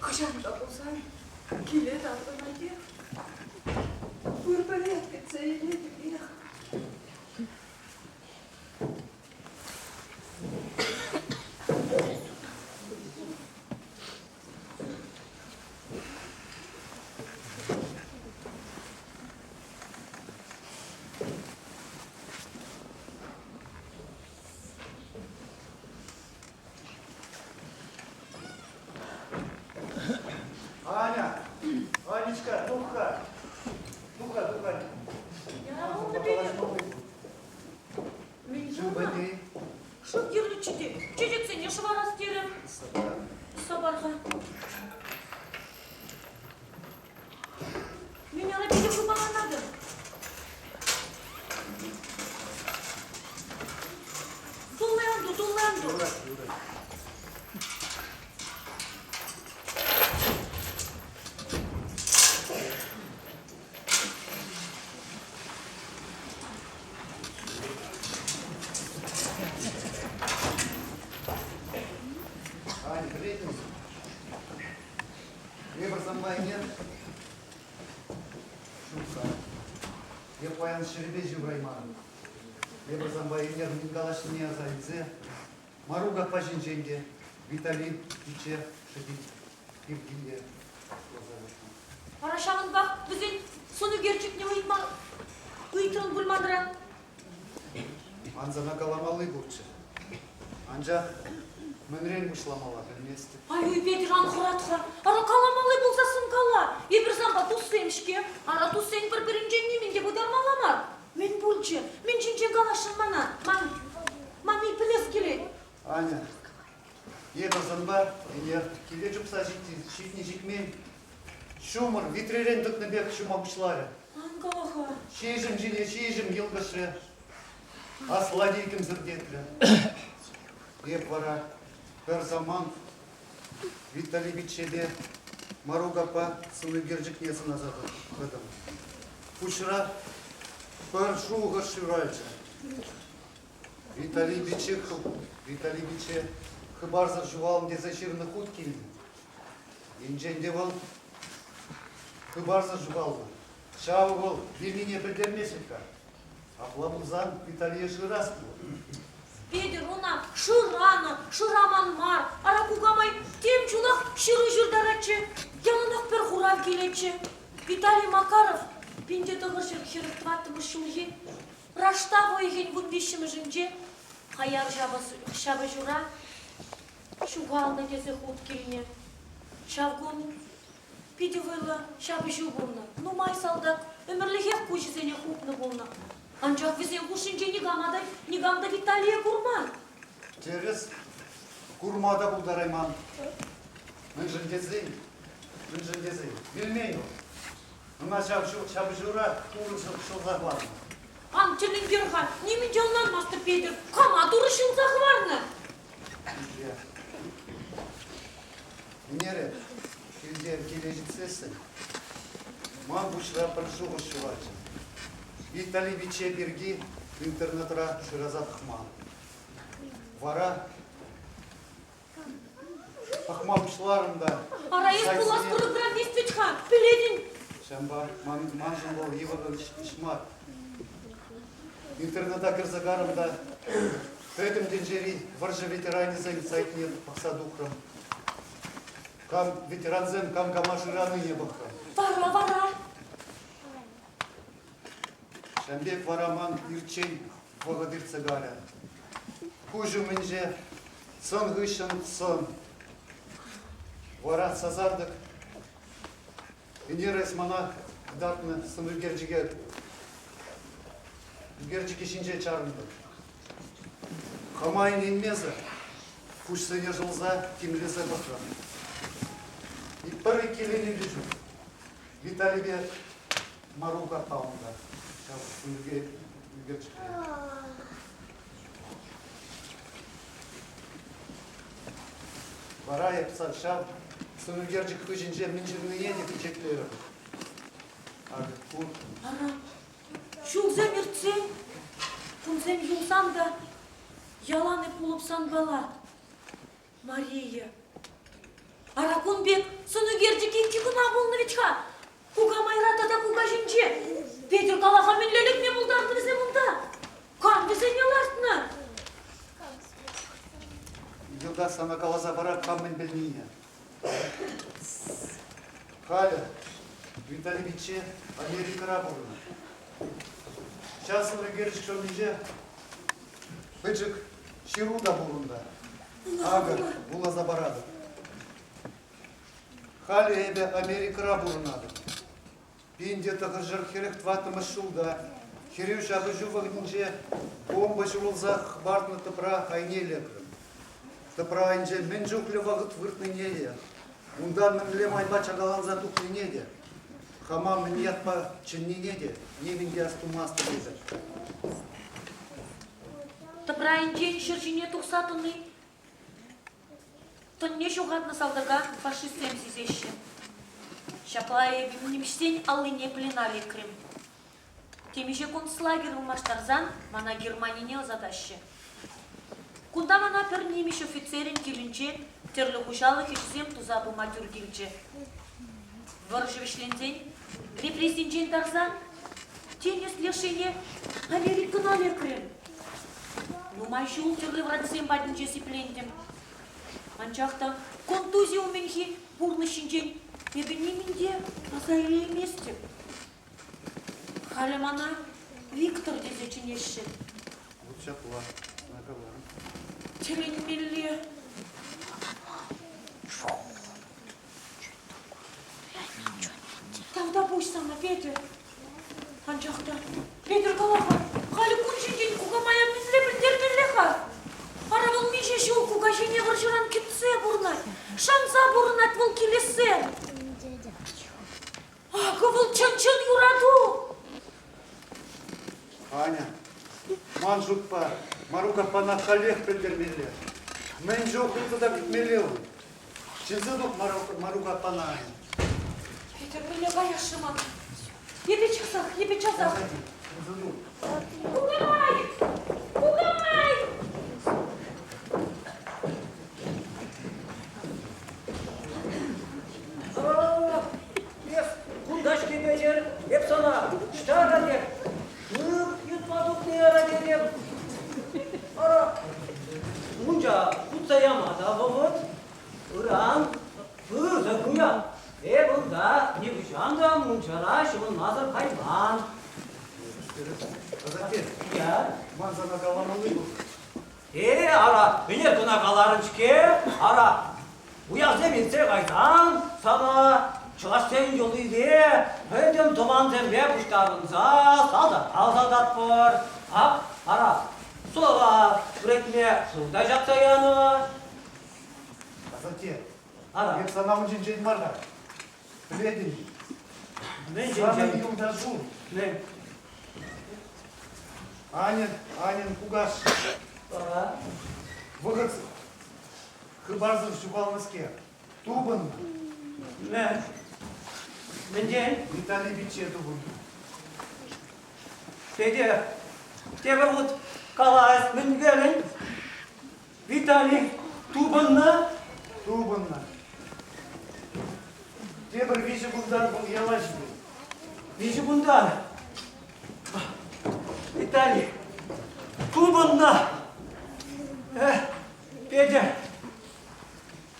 Хӑҫан та пулсан киле таврӑнатех. Пурпӗрех кӗтсе илетӗпех. Аня, Анечка, тух-ха. Тух-ха, тух-ха. Я пулнӑ пекех. Мӗн Шыв кирлӗччӗ те, чечексене шӑварас терӗм. Сапар-ха. Мӗн ара питӗ хыпаланатӑн? Тулланду, тулланду. Ань, пӗлетӗн Эпӗ санпа ӗнер ҫук-ха. Эп паян ҫӗрӗпе ҫывраймарӑм. Эпӗ санпа ӗнер мӗн калаҫнине аса илсе Марук аппа ҫинчен те, Витали пичче шӑпи пирки те каласа выртнӑ. Вара ҫавӑнпах вӗсен сӑн ӳкерчӗкне ыйтма ыйтрӑн пуль манран. Ман сана каламалли пурччӗ. Анчах мӗнрен пуҫламалла пӗлместӗп. Ай, Петӗр, ан хӑрат-ха. Ара, каламалли пулсассӑн кала. Эпир санпа туссем-ҫке. Ара, туссен пӗр-пӗринчен нимӗн те пытармалла мар. Мӗн пулчӗ? Мӗн ҫинчен каласшӑн мана? Ман, ман пӗлес килет. Аня, эпӗ санпа ӗнер киле чупса ҫитнӗ-ҫитмен ҫумӑр витререн тӑкнӑ пек ҫума пуҫларӗ. Ан кала-ха. Ҫиҫӗм ҫине ҫиҫӗм йӑлкӑшрӗ. Аслати кӗмсӗртетрӗ. Эп вара пӗр самант Виталий пиччепе Марук аппа сӑнӳкерчӗкне сӑнаса тӑтӑм. Пуҫра пӗр шухӑш ҫуралчӗ. Виталий пичче, Виталий пичче хыпарсӑр ҫухалнӑ тесе ҫырнӑ хут килнӗ. Енчен те вӑл хыпарсӑр ҫухалнӑ, ҫавӑ вӑл вилнине пӗлтермест-ха. Апла пулсан Виталие шырас пулать. Петӗр ӑна шыранӑ, шыраман мар. Ара кукамай тем чулах ҫыру ҫыртаратчӗ. Яланах пӗр хурав килетчӗ. Виталий Макаров 1944 ҫулхи Раштав уйӑхӗн вунвиҫҫӗмӗшӗнче хаяр ҫапӑҫура ҫухалнӑ тесе хут килнӗ. Ҫав кун Питӗ вӑйлӑ ҫапӑҫу пулнӑ. Нумай салтак ӗмӗрлӗхех куҫӗсене хупнӑ пулнӑ. Анчах вӗсен хушшинче никама та, никам та Виталие курман. Тӗрӗс, курма та пултарайман. Мӗншӗн тесен, мӗншӗн тесен, вилмен вӑл. Ӑна ҫав ҫапӑҫура Турӑ ҫӑлса хӑварнӑ. Ан тӗлӗнтер-ха, нимӗн те ӑнланмастӑп, Петӗр. Кама Турӑ ҫӑлса хӑварнӑ? Килте. Ӗнер килте киле ҫитсессӗн ман пуҫра пӗр шухӑш ҫуралчӗ. Виталий пичче пирки интернетра шыраса пӑхман. Вара пӑхма пуҫларӑм та. Ара, эс пулас программист вӗт-ха, пӗлетӗн. Ҫавӑнпа маншӑн вӑл йывӑр ӗҫ мар. Интернета кӗрсе карӑм та. Пӗтӗм тӗнчери вӑрҫӑ ветеранӗсен сайтне пӑхса тухрӑм. Кам ветерансем кам кама шыранине пӑхрӑм. Вара, вара. Ҫавӑн пек вара ман ирччен вӑхӑт иртсе кайрӗ. Куҫ умӗнче сӑн хыҫҫӑн сӑн. Вара сасартӑк ӗнер эс мана кӑтартнӑ сӑн ӳкерчӗке ӳкерчӗкӗ ҫинче чарӑнтӑм. Хама ӗненмесӗр куҫсене шӑлса тимлесе пӑхрӑм. Пӗр иккӗленӳ те ҫук. Виталипе Марук аппа унта. Ҫав ӳкерчӗкре. Вара эп ҫав сӑнӳкерчӗк хыҫӗнче мӗн ҫырнине те пичетлерӗм. Акӑ ку. Ара, ҫулсем иртсен, кунсем юлсан та ялан эп пулӑп санпала, Мария. Ара, кун пек сӑнӳкерчӗк иккӗ кӑна пулнӑ вӗт-ха. Кукамайра тата кукаҫинче. Петӗр калаха мӗнле лекме пултарнӑ вӗсем унта? Кам вӗсене лартнӑ? Йӑлтах сана каласа парать кам мӗн пӗлнине. Халӗ Виталий пичче Америкӑра пурӑнать. Ҫав сӑнӳкерчӗк шӑмминче пӗчӗк ҫыру та пур унта. Акӑ, вуласа паратӑп. Халӗ эпӗ Америкӑра пурӑнатӑп. 1944 ҫулта хӗрӳ ҫапӑҫу вӑхӑтӗнче бомба ҫурӑлса хӑпартнӑ тӑпра айне лекрӗм. Тӑпра айӗнче мӗн чухлӗ вӑхӑт выртнине те, унтан мӗнле майпа чакаланса тухнине те, хама мӗн ятпа чӗннине те нимӗн те астумастӑп эпӗ. Тӑпра айӗнчен ҫӗр ҫине тухса тӑни Тӑнне ҫухатнӑ салтака фашистсем сисеҫҫӗ. Ҫапла эпӗ нимӗҫсен аллине плена лекрӗм. Темиҫе концлагерь ылмаштарсан мана Германине ӑсатаҫҫӗ. Кунта мана пӗр нимӗҫ офицерӗн килӗнче тӗрлӗ хуҫалӑх ӗҫӗсем туса пыма тӳр килчӗ. Вӑрҫӑ вӗҫленсен репрессинчен тарсан тинӗс леш енне Америкӑна лекрӗм. Нумай ҫул тӗрлӗ врачсем патӗнче сиплентӗм. Анчах та контузи умӗнхи пурнӑҫ ҫинчен эпӗ нимӗн те аса илейместӗп. Халӗ мана Виктор тесе чӗнеҫҫӗ. Вот ҫапла, накаларӑм. Тӗлӗнмелле. Тавтапуҫ сана, Петӗр. Анчах та, Петӗр кала-ха, халӗ кун ҫинчен кукамая мӗнле пӗлтермелле-ха? Ара вӑл миҫе ҫул кукаҫине вӑрҫӑран кӗтсе пурӑнать, шанса пурӑнать вӑл килессе. Акӑ вӑл чӑн-чӑн юрату! Аня, ман шутпа, Марук аппана халех пӗлтермелле. Мӗн чухлӗ тата кӗтмелле ун? Чӗнсе тух Марук аппана, Аня. Петӗр, мӗнле каясшӑн ман? Эпӗ часах, эпӗ часах. Чӗнсе тух. Кукамай! Кукамай! Эс кунта-ҫке, Петӗр, эп сана ӑҫта теп, шыв йӑтма тухни ара тетӗп. Ара, мунча хутса яма та вӑхӑт. Ыран пысӑк уяв. Эп унта нихӑҫан та мунчара ҫӑвӑнмасӑр кайман. Асатте, Я? ман сана каламалли пур. Э, ара, ӗнер кӑна каларӑн-ҫке, ара, уявсем иртсе кайсан сана чӑвашсен йӑлипе пӗтӗм тӑвансемпе пуҫтарӑнса салтака ӑсататпӑр. Ак, ара, сӑра вӗретме шыв та ҫакса янӑ. Асатте, Ара. эп сана ун ҫинчен мар-ха. Пӗлетӗн-и? Мӗн Санӑн ҫинчен? юлташу. Мӗн? Аньӑн, Аньӑн кукашшӗ. Ага. Вӑхӑт хыпарсӑр ҫухалнӑскер. Тупӑннӑ. Мӗн? Мӗнтен? Виталий пичче тупӑннӑ. Федя, тепӗр хут калас, мӗн терӗн? Виталий, тупӑннӑ? Тупӑннӑ. Тепӗр виҫӗ кунтан вӑл яла ҫитет. Виҫӗ кунтан? Виталий, тупӑннӑ! Петя,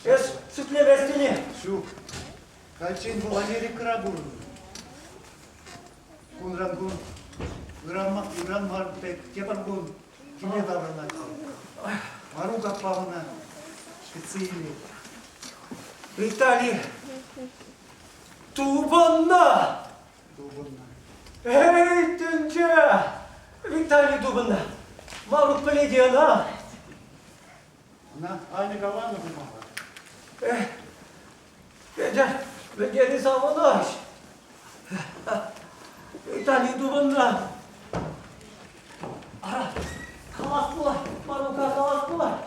эс шӳтлеместӗн-и? Ҫук. Хальччен вӑл Америкӑра пурӑннӑ. Кунран кун ыран мар пек тепӗр кун киле таврӑнать. Марук аппа ӑна кӗтсе илет. Виталий, тупӑннӑ! Тупӑннӑ. Эй, тӗнче! Виталий тупӑннӑ. Марук пӗлет-и ӑна? Ӑна Аня каланӑ пулмалла. Эх, Петя, мӗн савӑнӑҫ! Виталий тупӑннӑ. Ара, калас пулать, Марука калас пулать.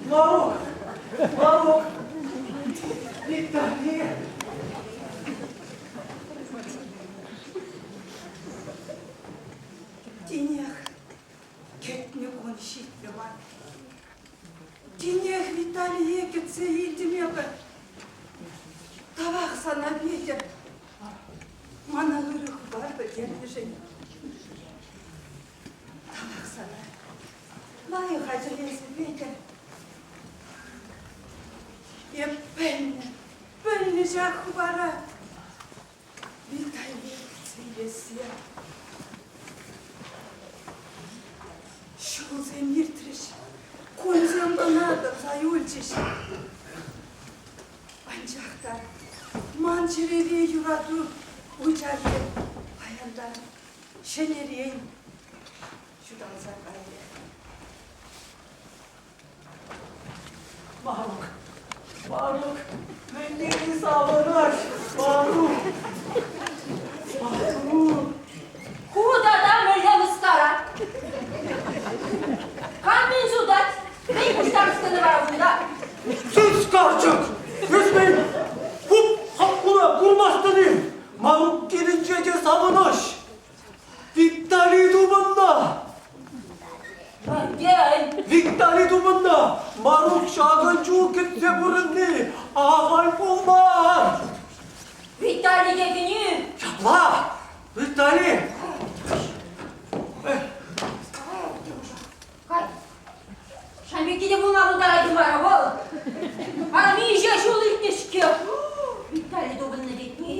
Марук, Марук, Виталий. Тинех кӗтнӗ кун ҫитрӗ ман. Тинех Виталие кӗтсе илтӗм эпӗ. Тавах сана, Петя. Мана ырӑ хыпар пӗлтернӗшӗн. Тавах сана. Лайӑх ача эсӗ, Петя. Эп пӗлнӗ, пӗлнӗ ҫак хыпара. Виталие кӗтсе илессе. Ҫулсем иртрӗҫ, кунсем кӑна тӑрса юлчӗҫ. Анчах та ман чӗрере юрату вучахӗ паянтан ҫӗнӗрен ҫуталса кайрӗ. Марук, Марук, мӗн тери савӑнӑҫ, Марук, Марук. Ку тата мӗнле мыскара? Кам мӗн сутать? Мӗн пуҫтарӑннӑ вара кунта? Сыс карчӑк! Эс мӗн, пуп хапхуна курмастӑн-и? Марук килӗнче те савӑнӑҫ. Виталий тупӑннӑ! Виталий тупӑннӑ! Марук ҫакӑн чул кӗтсе пурӑнни ахаль пулман! Виталий текӗни? Ҫапла! Виталий! Кай, Шамбекки те пулма пултарать вара вӑл. Ара миҫе ҫул иртнӗ-ҫке. Виталий тупӑннӑ тетни.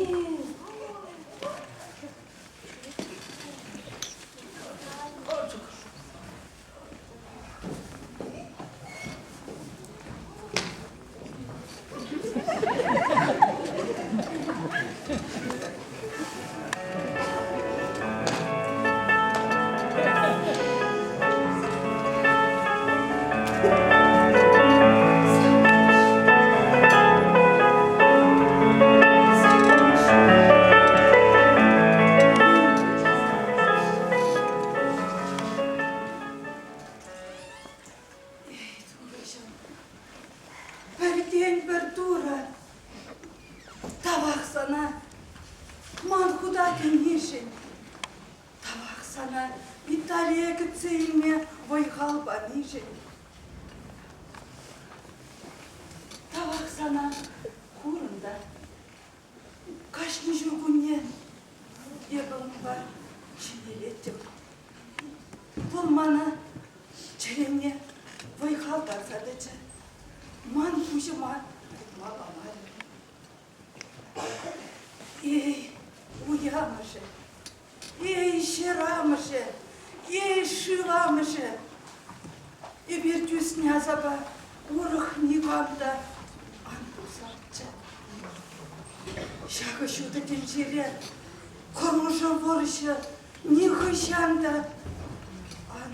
Эй, Турӑҫӑм, пӗртен-пӗр Турӑ, тавах сана ман хута кӗнишӗн. Тавах сана Виталие кӗтсе илме вӑй-хал панишӗн. Тавах сана хурӑн та. Кашни ҫуркунне эпӗ унпа ҫӗнелеттӗм. Вӑл мана чӗрене вӑй-хал парса тӑчӗ. Ман пуҫӑма тытма памарӗ. Эй, уямӑшӗ! Эй, ҫӗр амӑшӗ! Эй, шыв амӑшӗ! Эпир тӳснӗ асапа урӑх никам та ан пусарччӗ. Ҫакӑ ҫутӑ тӗнчере хӑрушӑ вӑрҫӑ нихӑҫан та ан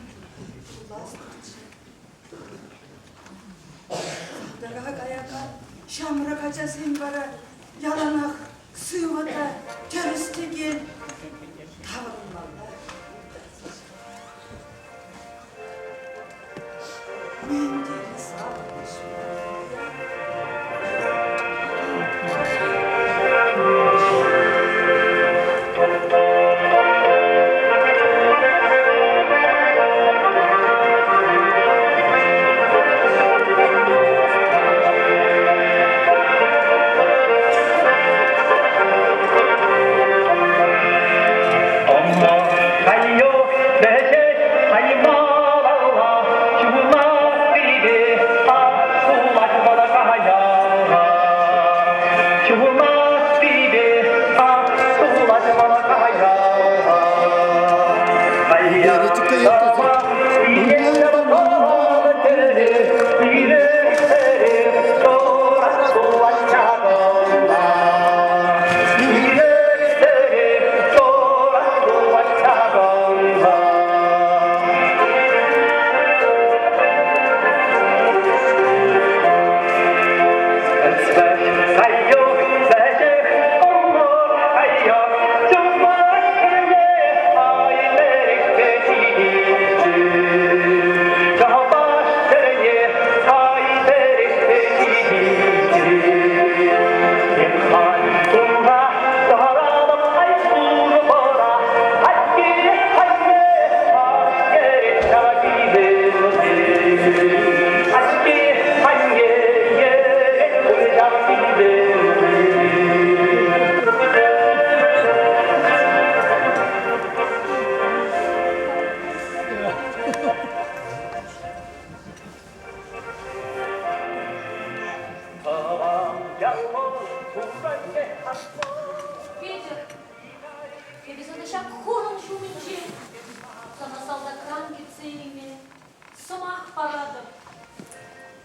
пуластӑрччӗ. Салтака каякан ҫамрӑк ачасен вара яланах сывӑ та тӗрӗс-тӗкел таврӑнмалла. Мӗн тери савӑнӑҫ Ӑмма, хайё, вӗҫет, хайма.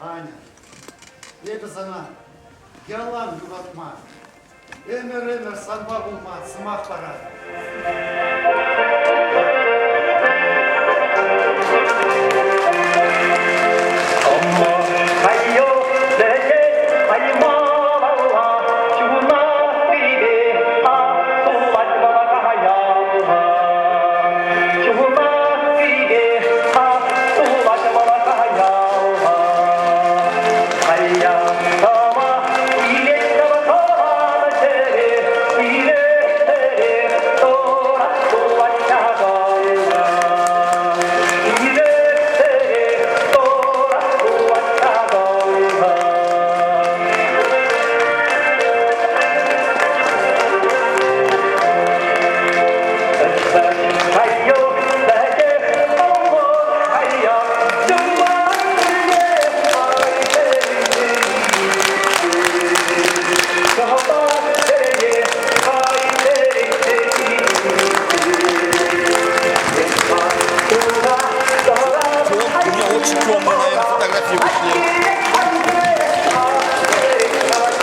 Таня, эпӗ сана ялан юратма, ӗмӗр-ӗмӗр санпа пулма сӑмах паратӑп. У меня очень темные, наверное, фотографии вышли. Молодцы! Молодцы!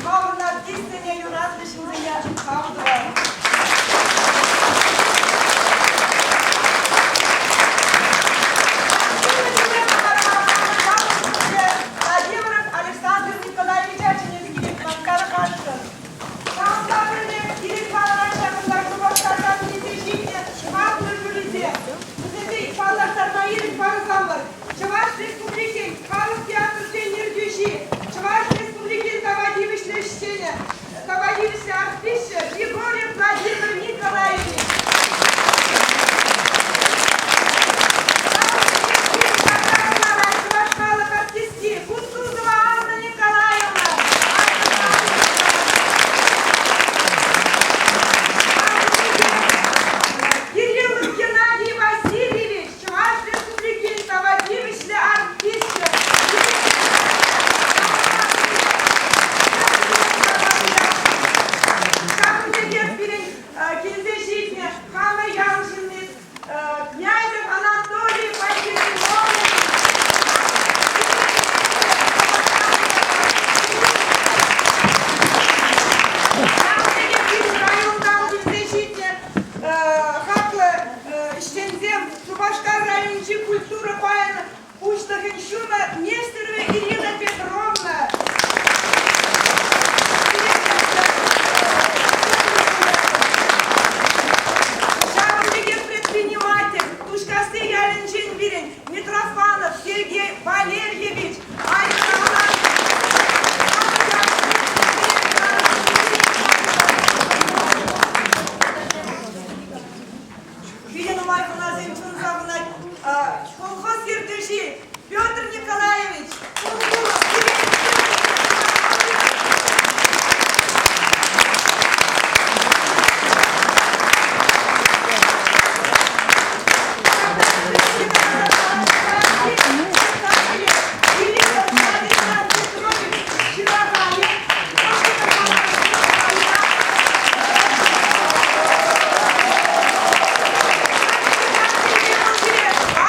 Хамӑн артистсене юратнӑ ҫынсене тав тӑватӑп. Владимиров Александр Николаевича чӗнес килет маттар хашшӑн. Ҫавӑнпа пӗрле пирӗн палӑран ҫакӑнта Шупашкартан килсе ҫитнӗ хаклӑ жюрисем. Вӗсемпе паллаштарма ирӗк парсамӑр. Чӑваш Республикин халӑх театрӗсен ертӳҫи, Чӑваш Республикин тава тивӗҫлӗ ӗҫченӗ, тава тивӗҫлӗ артисчӗ Григорьев Владимир Николаевич. Чӑваш халӑх артистки Кутузова Анна Николаевна. Кириллов Геннадий Васильевич, Чӑваш Республикин тава тивӗҫлӗ артисчӗ. Ҫакӑн пекех пирӗн килсе ҫитнӗ хамӑр ял ҫынни Князев Анатолий Пантелеймонович. Ҫавӑн пекех пирӗн районтан килсе ҫитнӗ хаклӑ ӗҫченсем Шупашкар районӗнчи культура пайӗн пуҫлӑхӗн ҫумӗ Нестерова Ирина Петровна. Ҫавӑн пекех предприниматель Тушкасси ялӗнчен пирӗн Митрофанов Сергей Валерьевич Питӗ нумай хӑнасем чун савӑнать. Колхоз ертӳҫи Петр Николаевич Кунгуров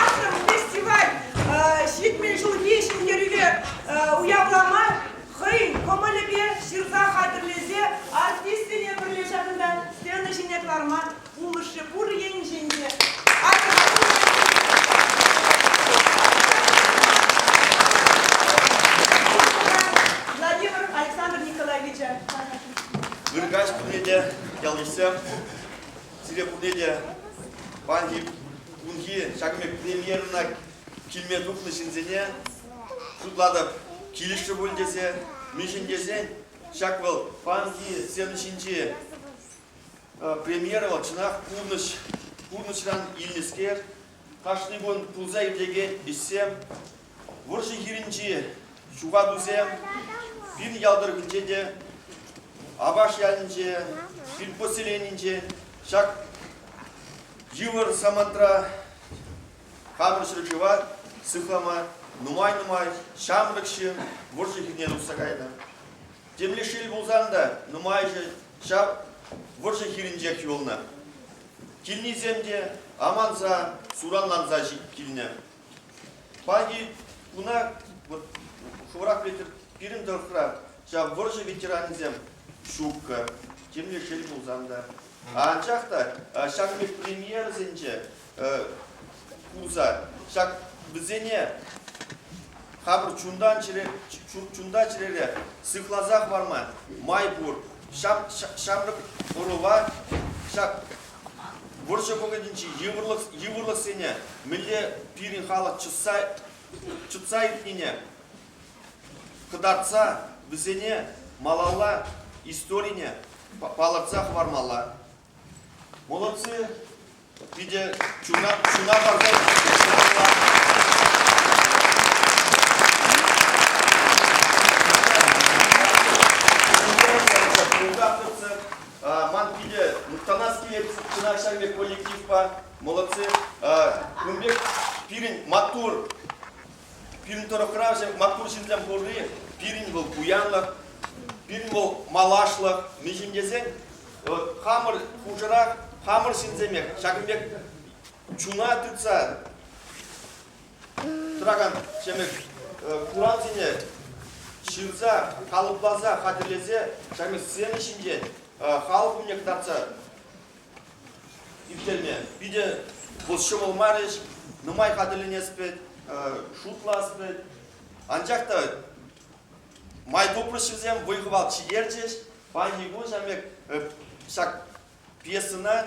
Асӑм фестиваль 70 ҫулхи ҫӗнтерӗве уявлама хӑйӗн кӑмӑлӗпе ҫырса хатӗрлесе артистсене пӗрле ҫакӑнта сцена ҫине кӑларма пулӑшрӗ пур енчен те. Владимир Александр Николаевича. Ыркаҫ пурне те, ял-йышсем, сире пурне те паянхи кунхи ҫакӑн пек премьерӑна килме тухнӑ ҫынсене шутлатӑп, килӗшрӗ пуль тесе, мӗншӗн тесен ҫак вӑл паянхи сцена ҫинчи Премьера вӑл чӑнах пурнӑҫ, пурнӑҫран илнӗскер, кашни кун пулса иртекен ӗҫсем, вӑрҫӑ хирӗнчи ҫухатусем пирӗн ял тӑрӑхӗнче те. Апаш ялӗнче, пирӗн поселенинче ҫак йывӑр самантра хамӑр ҫӗршыва сыхлама нумай-нумай ҫамрӑк ҫын вӑрҫӑ хирне тухса кайнӑ. Темле шел пулсан та нумайӑшӗ ҫав вӑрҫӑ хирӗнчех юлнӑ. Килнисем те аманса, суранланса килнӗ. Паянхи куна вот хӑвӑрах пӗлетӗр, пирӗн тӑрӑхра ҫав вӑрҫӑ ветеранӗсем ҫуккӑ, темле шел пулсан та. Анчах та ҫакӑн пек премьерӑсенче курса ҫак вӗсене хамӑр чунтан чӗре, чунта чӗрере сыхласа хӑварма май пур. Ҫамрӑк ӑрӑва ҫак вӑрҫӑ вӑхӑтӗнчи йывӑрлӑх, йывӑрлӑхсене мӗнле пирӗн халӑх чӑтса, чӑтса иртнине кӑтартса вӗсене малалла историне палӑртса хӑвармалла. Молодцы! Питӗ чуна, чуна парса Ман питӗ мухтанас килет кӑна ҫак пек коллективпа. Молодцы. Кун пек пирӗн маттур, пирӗн тӑрӑхра маттур ҫынсем пурри, пирӗн вӑл пуянлӑх, пирӗн вӑл малашлӑх. Мӗншӗн тесен хамӑр хушӑрах хамӑр ҫынсемех ҫакӑн пек чуна тытса тӑракан ҫемӗк куравсене ҫырса, калӑпласа, хатӗрлесе ҫакӑн пек сцена ҫинчен халӑх умне кӑтартса ирттерме питӗ вӑл ҫӑмӑл мар ӗҫ, нумай хатӗрленес пек, шутлас пек. Анчах та май тупрӗҫ вӗсем, вӑй-хӑват ҫитерчӗҫ. Паянхи кун ҫав пек ҫак пьесӑна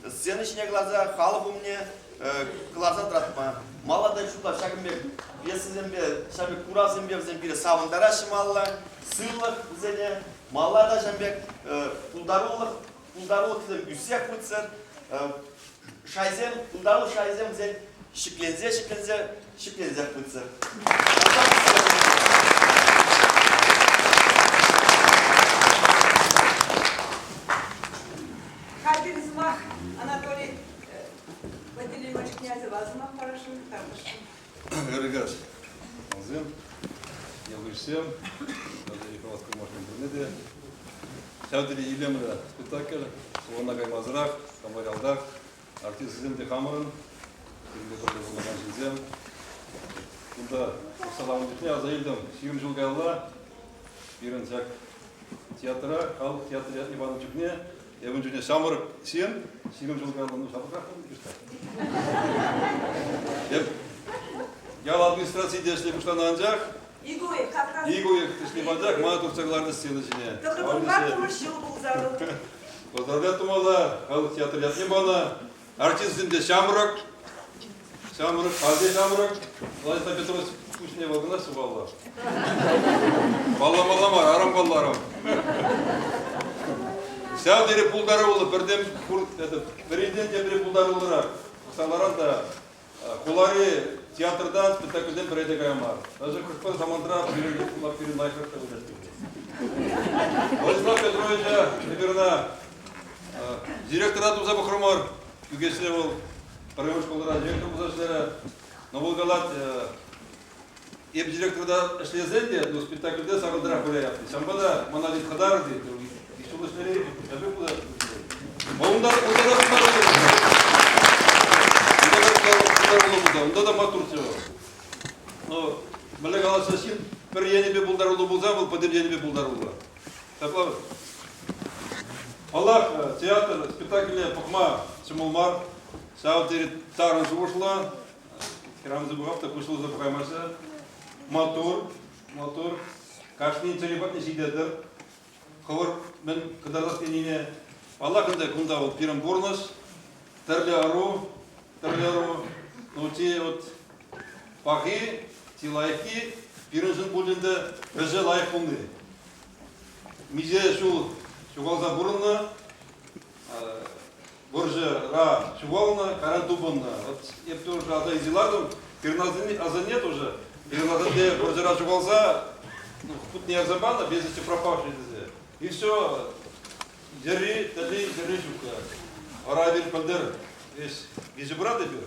сцена ҫине кӑларса халӑх умне кӑларса тӑратма. Мала та шутлап ҫакӑн пек пьесӑсемпе, ҫав пек куравсемпе вӗсем пире савӑнтараҫҫӗ малалла. Сывлӑх вӗсене малалла та ҫав пек пултарулӑх пултарулӑхсем ӳссех пытсӑр. Шайсем, пултарулӑх шайсем вӗсен ҫӗкленсе, ҫӗкленсе, ҫӗкленсех пытсӑр. Хальхи сӑмах Анатолий Пантелеймонович Князева сӑмах парасшӑн, таврашшӑн. Ырӑ каҫ, тӑвансем, ялйышсем, тата Николас Курмашкин пурне те. Ҫав тери илемлӗ спектакль, хулана каймасӑрах, хамӑр ялтах, артистсем те хамӑрӑн, пирӗнпе пӗрле пурӑнакан ҫынсем. Кунта тухса ларнӑ чухне аса илтӗм, 20 ҫул каялла пирӗн ҫак театра, халӑх театрӗ ятне панӑ чухне Эпӗ ун чухне ҫамрӑк ҫын, 20 ҫул каялла, ну, ҫамрӑкрах пулнӑ Эп ял администрацийӗнче ӗҫле пуҫланӑ анчах, Ик уйӑх, как раз. Ик уйӑх ӗҫле анчах мана туртса кӑларнӑ сцена ҫине. Тӑхӑрвунтӑваттӑмӗш ҫул пулса вӑл. Поздравлять тумалла, халӑх театр ятне панӑ. Артистсем те ҫамрӑк, ҫамрӑк, халь ҫамрӑк. Владислав Петрович пуҫне вӑл кӑна сухаллӑ. Палламалла мар, арӑм палларӑм. Ҫав тери пултаруллӑ, пӗртен это, пӗринчен тепри пултаруллӑрах. Пӑхса та хулари театртан спектакльсем пӗрре те кая мар. Даже хӑш-пӗр самантра пирӗн хула пирӗн лайӑхрах та вылять. Владислав Петровича эпир ӑна директора туса пӑхрӑмӑр. Кӳкеҫре вӑл пӗрремӗш шкулра директор пулса ӗҫлерӗ. Но вӑл калать, эп директорта ӗҫлесен те, ну, спектакльте сахалтарах выляяп. Ҫавӑнпа та мана тет хӑтарӑр тет. Ҫул ӗҫлере эпӗ куда Унта та унта та маттурччӗ вӑл. Ну, мӗнле каласа ҫын пӗр енӗпе пултаруллӑ пулсан, вӑл пӗтӗм енӗпе пултаруллӑ. Ҫапла Паллах, театр спектакле пӑхма ҫӑмӑл мар. Ҫав тери тарӑн шухӑшлӑ. Хӗрарӑмсем пӑхап та куҫласа пӑхаймаҫҫӗ. Маттур, маттур. Кашнин чӗри патне ҫитетӗр. Хӑвӑр мӗн кӑтартас тенине. Паллах ӗнтӗ, кунта вот пирӗн пурнӑҫ, тӗрлӗ ӑру, тӗрлӗ ӑру. Ну, те вот пахи, чи лайӑххи пирӗншӗн пуль ӗнтӗ вӗҫӗ лайӑх пулни. Миҫе ҫул ҫухалса пурӑннӑ, вӑрҫӑра ҫухалнӑ, кайран тупӑннӑ. Вот эп тоже аса илсе лартӑм, пирӗн асанне тоже, пирӗн асанне вӑрҫӑра ҫухалса, ну, хутне ярса панӑ, без вести пропавший тесе. И все, йӗрри, тӗлли, йӗрри ҫуккӑ. Вара эпир пӗлтӗр весь виҫӗ брат эпир.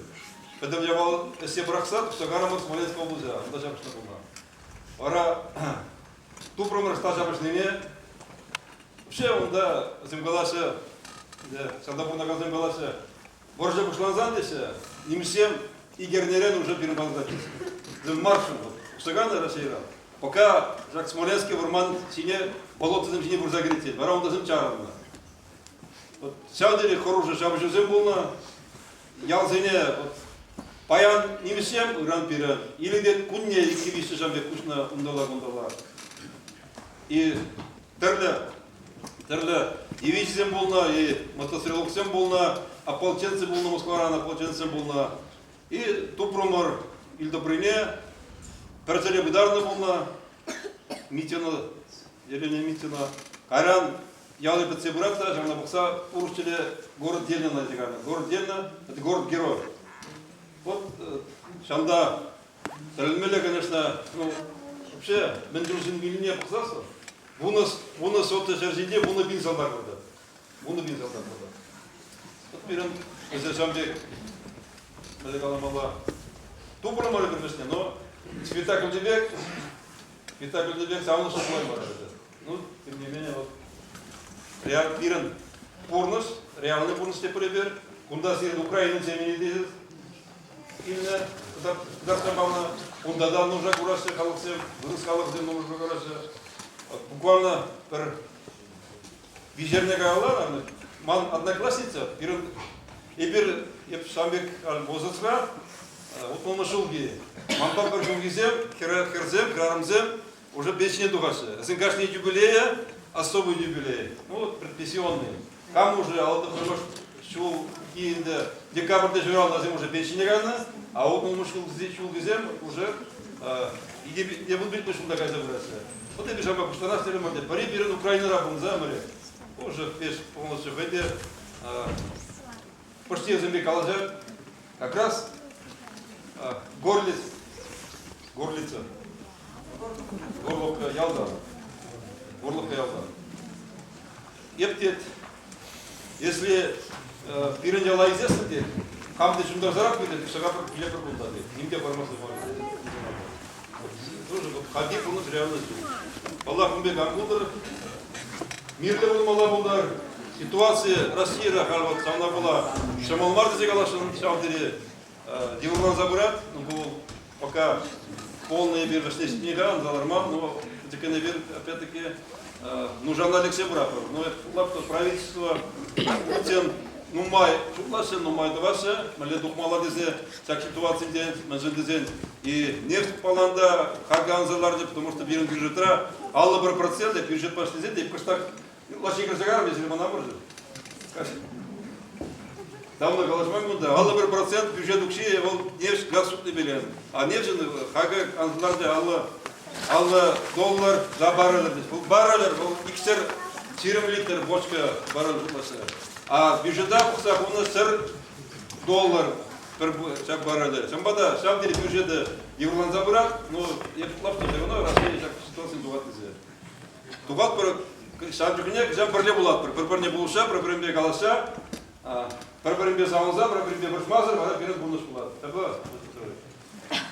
Пӗтӗм япала ӗҫсе пӑрахса тухса карӑмӑр Смоленск облаҫа, унта ҫапӑҫнӑ пулнӑ. Вара тупрӑмӑр ӑста ҫапӑҫнине. Вообще унта вӗсем калаҫҫӗ, ҫавна пурӑнакансем калаҫҫӗ, вӑрҫӑ пуҫлансан теҫҫӗ, нимӗҫсем ик эрнерен уже пирӗн патӑрта теҫҫӗ. Вӗсем маршӑн вот, Усакана Российӑра. Пока ҫак Смоленский вӑрман ҫине, болотӑсем ҫине пырса кӗрет тет. Вара унтасем чарӑннӑ. Вот ҫав тери хӑрушӑ ҫапӑҫусем пулнӑ. Ялсене вот, паян нимӗҫсем, ыран пирӗн. Илӗкет кунне иккӗ-виҫҫӗ ҫам пек куҫнӑ унталла-кунталла. И тӗрлӗ тӗрлӗ дивизисем пулнӑ, и мотострелоксем пулнӑ, ополченцы пулнӑ Москваран ополченцсем пулнӑ. И тупрӑмӑр вилтӑприне, пӗр ҫӗре пытарнӑ пулнӑ Митина, Елена Митина. Кайран ялӗ пӗтсе пырать та, ҫавна пӑхса урӑх ҫӗре город Ельнина илсе кайнӑ. Город Ельна – это город-герой. Вот ҫавӑнта тӗлӗнмелле, конечно, ну, вообще, мӗн чул ҫын вилнине пӑхсассӑн, вунӑ сотый ҫӗр ҫинче 10,000 салтак выртать. 10,000 салтак выртать. Вот пирӗн вӗсем ҫавӑн пек, мӗнле каламалла, тупрӑмӑр эпир вӗсене, но спектакльти пек, спектакльти пек савӑнӑҫлӑ пулаймарӗ вӗсем. Ну, тем не менее, вот пирӗн пурнӑҫ, реальный пурнӑҫ тепӗр эпир. Кунта сирӗн Украина темине илнӗ, кӑтартса панӑ. Унта та нуша кураҫҫӗ халӑхсем, вырӑс халӑхӗсем нуша кураҫҫӗ. Буквально пӗр виҫерне каялла, ман одноклассница, пирӗн эпир эп ҫавӑн пек возрастра, утмӑлмӗш ҫулхи, манпа пӗр ҫулхисем, хӗрсем, хӗрарӑмсем уже пенсине тухаҫҫӗ. Вӗсен кашни юбилея особый юбилей, ну вот предпенсионный. Кам уже 59 ҫулхи ӗнтӗ декабрьте ҫуралнӑ вӗсем уже пенсине кайнӑ, а 60 ҫулхисем уже 2015 ҫулта кайса пыраҫҫӗ. Вот эпир ҫапла пуҫланас терӗмӗр те, пӗри пирӗн Украинӑра пулнӑ ӗмӗре. Уже пеш полностью хӑй те почти вӗсемпе калаҫать. Как раз Горлиц, Горлица, Горловка ялта, Горловка ялта. Эп тет, если пирӗн яла илсессӗн тет, кам те ҫунтарсарах пытӑр, ҫӑка пӗр киле пӗр кунта тет, ним те пармасӑр мар. Тоже вот хальхи пурнӑҫ реальность. Паллах, ун пек ан пултӑр, мирлӗ пулмалла пултӑр. Ситуаци Россияра халь вот ҫавна пула ҫӑмӑл мар тесе каласшӑн ҫав тери йывӑрланса пырать. Ну, ку пока полный эпир вӗҫне ҫитни-ха, ӑнса ларман, но тӗккен эпир опять-таки нушана лексе пыратпӑр. Но лапта правительство Путин нумай шутлаҫҫӗ, нумай тӑваҫҫӗ, мӗнле тухмалла тесе ҫак ситуацинчен, мӗншӗн тесен и нефть паланда хакӗ анса ларчӗ, потому что пирӗн бюджетра 51% бюджетпа ӗҫлесен те кӑштах ытлашши кӗрсе кайрӑм, если мана вӑрҫӑ. Давно калаҫман кунта. 51% бюджет укҫи вӑл нефть, газ сутнипе А нефтьӗн хакӗ анса ларчӗ 50 доллар за баррель. Вӑл баррель, вӑл иксӗр 20 литр бочка баррель шутлаҫҫӗ. А бюджета пӑхса хунӑ сӗр доллар пӗр ҫак барреле. Ҫавӑнпа та ҫав тери бюджеты йывӑрланса пырать, но я шутлап та все равно Россия ҫак ситуацин тухать тесе. Тухатпӑр, ҫав чухне кӑҫал пӗрле пулатпӑр. Пӗр-пӗрне пулӑшса, пӗр-пӗринпе калаҫса, пӗр-пӗринпе савӑнса, пӗр-пӗринпе вӑрҫмасӑр вара пирӗн пурнӑҫ пулать. Ҫапла.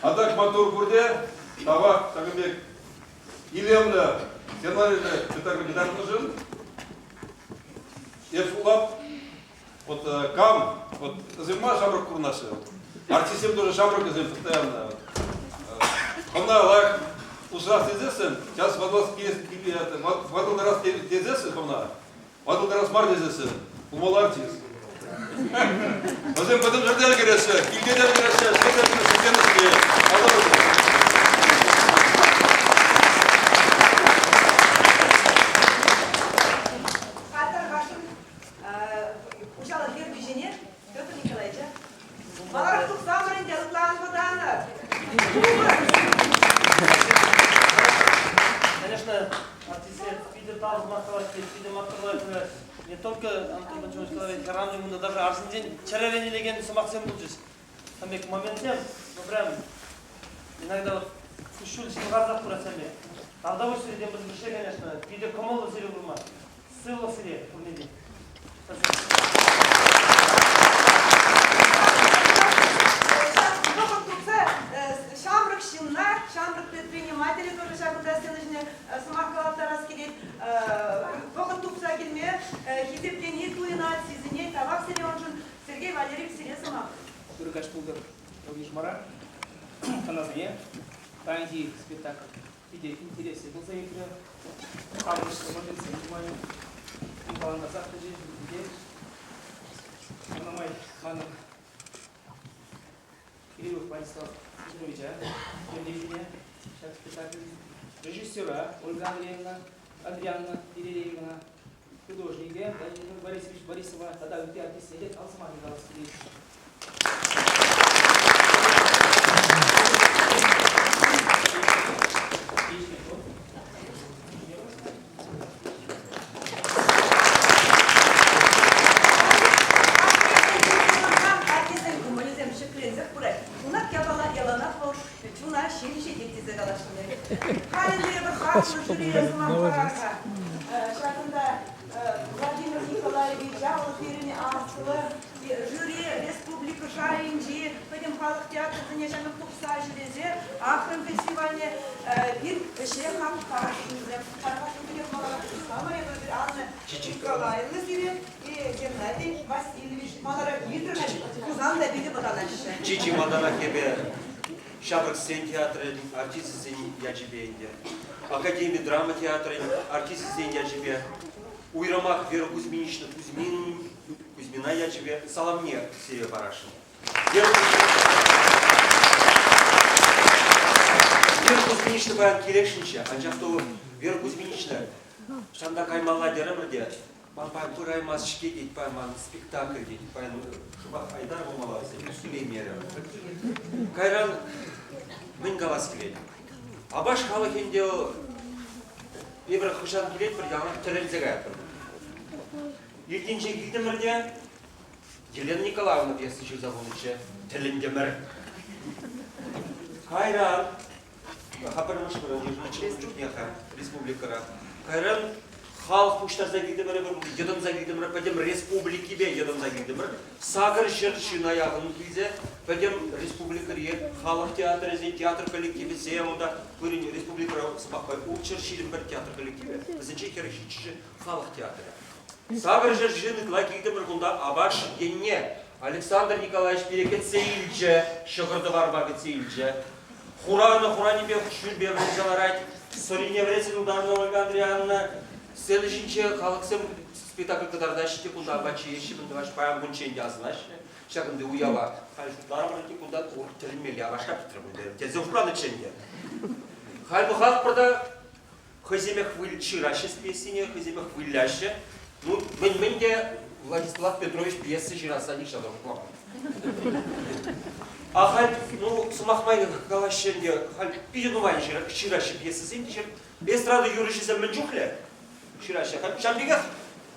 А так маттур пурте, тавах ҫакӑн пек илемлӗ сценариллӗ спектакль кӑтартнӑшӑн. Эп шутлап, вот кам, вот вӗсем мар ҫамрӑк курӑнаҫҫӗ. Артистсем тоже ҫамрӑк вӗсем постоянно. Хӑна лайӑх усрас тесессӗн, час ватӑлас ватӑлтарас тесессӗн хӑвна, ватӑлтарас мар тесессӗн, пулмалла артист. Вӗсем пӗтӗм ҫӗрте ӗлкӗреҫҫӗ, килте те ӗлкӗреҫҫӗ, ӗҫре те ӗлкӗреҫҫӗ, Хатӗр вашӑн хуҫалӑх ертӳҫине Петр Николаевича. Маларах тухсамӑр ӗнтӗ, ытла ан вӑтанӑр. Конечно, артистсем питӗ тав сӑмах калаҫҫӗ, питӗ маттурлаҫҫӗ. Не только Антон Петрович Николаевич Рамзин кунта даже арҫынсен чӗререн илекен сӑмахсем пулчӗҫ. Там пек моментсем, ну прям иногда вот куҫҫуль ҫывхарсах пырать сан пек. Тавтапуҫ сире тем пысӑкӑшне, конечно. Питӗ кӑмӑллӑ сире курма. Сывлӑх сире пурне те. Вӑхӑт тупса ҫамрӑк ҫынна, ҫамрӑк предпринимателе тоже ҫакӑнта сцена ҫине сӑмах калаттарас килет. Вӑхӑт тупса килме хисеплени туйӑнать, сисӗнет. Тавах сире уншӑн. Сергей Валерьевич, сире сӑмах. Ырӑ каҫ пултӑр, ял-йышмара. Хӑнасене паянхи спектакль питӗ интереслӗ пулса иртрӗ. Савӑнӑҫлӑ моментсем нумай хавхалантарсах тӑчӗ. Ҫавна май манӑн Кириллов Владислав Петровича ертӳҫине ҫак спектакль режиссера Ольга Андреевна, Адрианна Перереевна, художнике Владимир Борисович Борисова тата ытти артистсене те тав сӑмахӗ калас килет. Артистсен кӑмӑлӗсем ҫӗкленсех пырать. Пылак япала яланах вӑл чуна ҫемҫетет тесе каласшӑн. Халь ӗнтӗ эпир хаклӑ жюрие сӑмах парар-ха. Ҫакӑнта Владимир Николаевич вӑл пирӗн аслӑ жюри республика шайӗнчи пӗтӗм халӑх театрӗсене ҫамрӑк тухса ҫӳресе Ахрӑм фестивальне пир ӗҫе хак парасшӑнсем. Тархасшӑн маларах пуҫламӑр эпир Анна Николаевна сире Геннадий Васильевич маларах илтрӗмӗр, Хусан та питӗ вӑтанаҫҫӗ. Чи-чи малтанах эпӗ Ҫамрӑксен театрӗн артисчӗсен ячӗпе ӗнтӗ, Академи драма театрӗн артисчӗсен ячӗпе, уйрӑмах Вера Кузьминична Кузьмин, Кузьмина ячӗпе саламне сире парасшӑн. Вера Вера Кузьминична паян килесшӗнччӗ, анчах та Вера Кузьминична ҫавна каймалла терӗмӗр те, ман паян пыраймасть-ҫке тет, паян ман спектакль тет, паян шӑпах Айдар пулмалла вӗсен, килеймерӗ. Кайран мӗн калас килет? Апаш халӑхӗ ӗнтӗ эпир хӑҫан килетпӗр, яланах тӗлӗнсе каятпӑр. Иртнинче килтӗмӗр те Елена Николаевна пьеса ҫырса хунӑччӗ. Тӗлӗнтӗмӗр. Кайран пӗрремӗш вырӑн йышӑннӑччӗ ун чухне-ха республикӑра. Кайран халӑх пуҫтарса килтӗмӗр, йӑтӑнса килтӗмӗр, пӗтӗм республикипе йӑтӑнса килтӗмӗр. 800 ҫынна яхӑн килсе пӗтӗм республикӑри халӑх театрӗсен театр коллективӗсем унта пирӗн республикӑра сӑмахпа 621 театр коллективӗ, вӗсенче 47 халӑх театрӗ. 800 ҫын ытла килтӗмӗр кунта Апаш енне. Александр Николаевич пире кӗтсе илчӗ, ҫӑкӑр-тӑварпа кӗтсе илчӗ. Хуранӑ хуранӗпе шӳрпе вӗресе ларать. Сӑрине вӗресе тултарнӑ Ольга Андриановна. Сцена ҫинче халӑхсем спектакль кӑтартаҫҫӗ те кунта апат ҫиеҫҫӗ, мӗн тӑваҫҫӗ, паян кунччен те асӑнаҫҫӗ. Ҫакӑнти уява халь шутларӑмӑр ӗнтӗ кунта тӗлӗнмелле апашра пӗтрӗ пуль тесе шутланӑччӗ ӗнтӗ. Халь пӑхатпӑр та хӑйсемех ҫыраҫҫӗ пьесине, хӑйсемех выляҫҫӗ. Ну, мӗн-мӗн те Владислав Петрович пьеса ҫырасса нихҫан та шутламан. А халь, ну, сӑмах май калаҫҫӗ ӗнтӗ, халь питӗ нумай ҫыраҫҫӗ пьесӑсем те Эстрада юрӑҫисем мӗн чухлӗ ҫыраҫҫӗ. Халь ҫавӑн пекех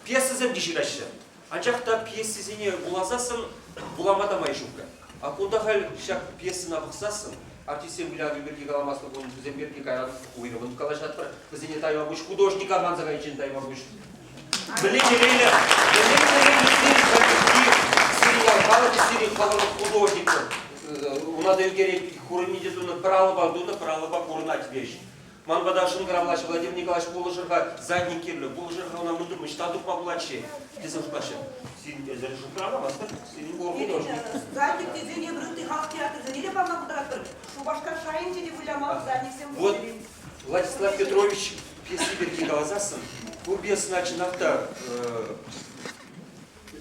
пьесӑсем те ҫыраҫҫӗ. Анчах та пьесисене вуласассӑн вулама та май ҫук. А кунта халь ҫак пьесӑна пӑхсассӑн артистсем выляни пирки каламастӑп, ун вӗсем пирки кайран уйрӑмӑн калаҫатпӑр. Вӗсене тайма пуҫ, художника манса кайиччен тайма пуҫ. Мӗнле телейлӗ, мӗнле телейлӗ сирӗн ял халӑхӗ, сирӗн хӑвӑрӑн художник. Уна та ӳкерет, хурӑнне те тунӑ, пӗр алӑпа тунӑ, пӗр алӑпа курӑнать веҫ. Ман пата шӑнкӑравлаҫҫӗ, Владимир Николаевич, пулӑшӑр-ха, задник кирлӗ, пулӑшӑр-ха ӑна мӗн ӑҫта тупма пулать-ши? Тесе шутлаҫҫӗ. Сирӗн эсӗр шӑнкӑравламастӑр, сирӗн пур художник. Задник тесен эпир ытти халӑх театрӗсене те пама пултаратпӑр. Шупашкар шайӗнче те выляма задниксем Вот Владислав Петрович пьеси пирки каласассӑн, ку пьесӑна чӑнах та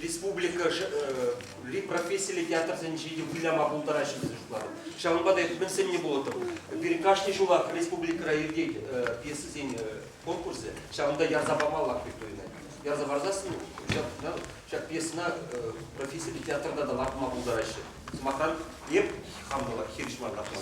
республика профессиллӗ театрсенче те выляма пултараҫҫӗ тесе шутлатӑп. Ҫавӑнпа та эпӗ мӗн сӗннӗ пулӑттӑм. Пирӗн кашни ҫулах республикӑра иртет пьесӑсен конкурсӗ. Ҫавӑнта ярса памаллах пек туйӑнать. Ярса парсассӑн ҫак пьесӑна профессиллӗ театрта та лартма пултараҫҫӗ. Сӑмахран, эп хам та хирӗҫ мар лартма.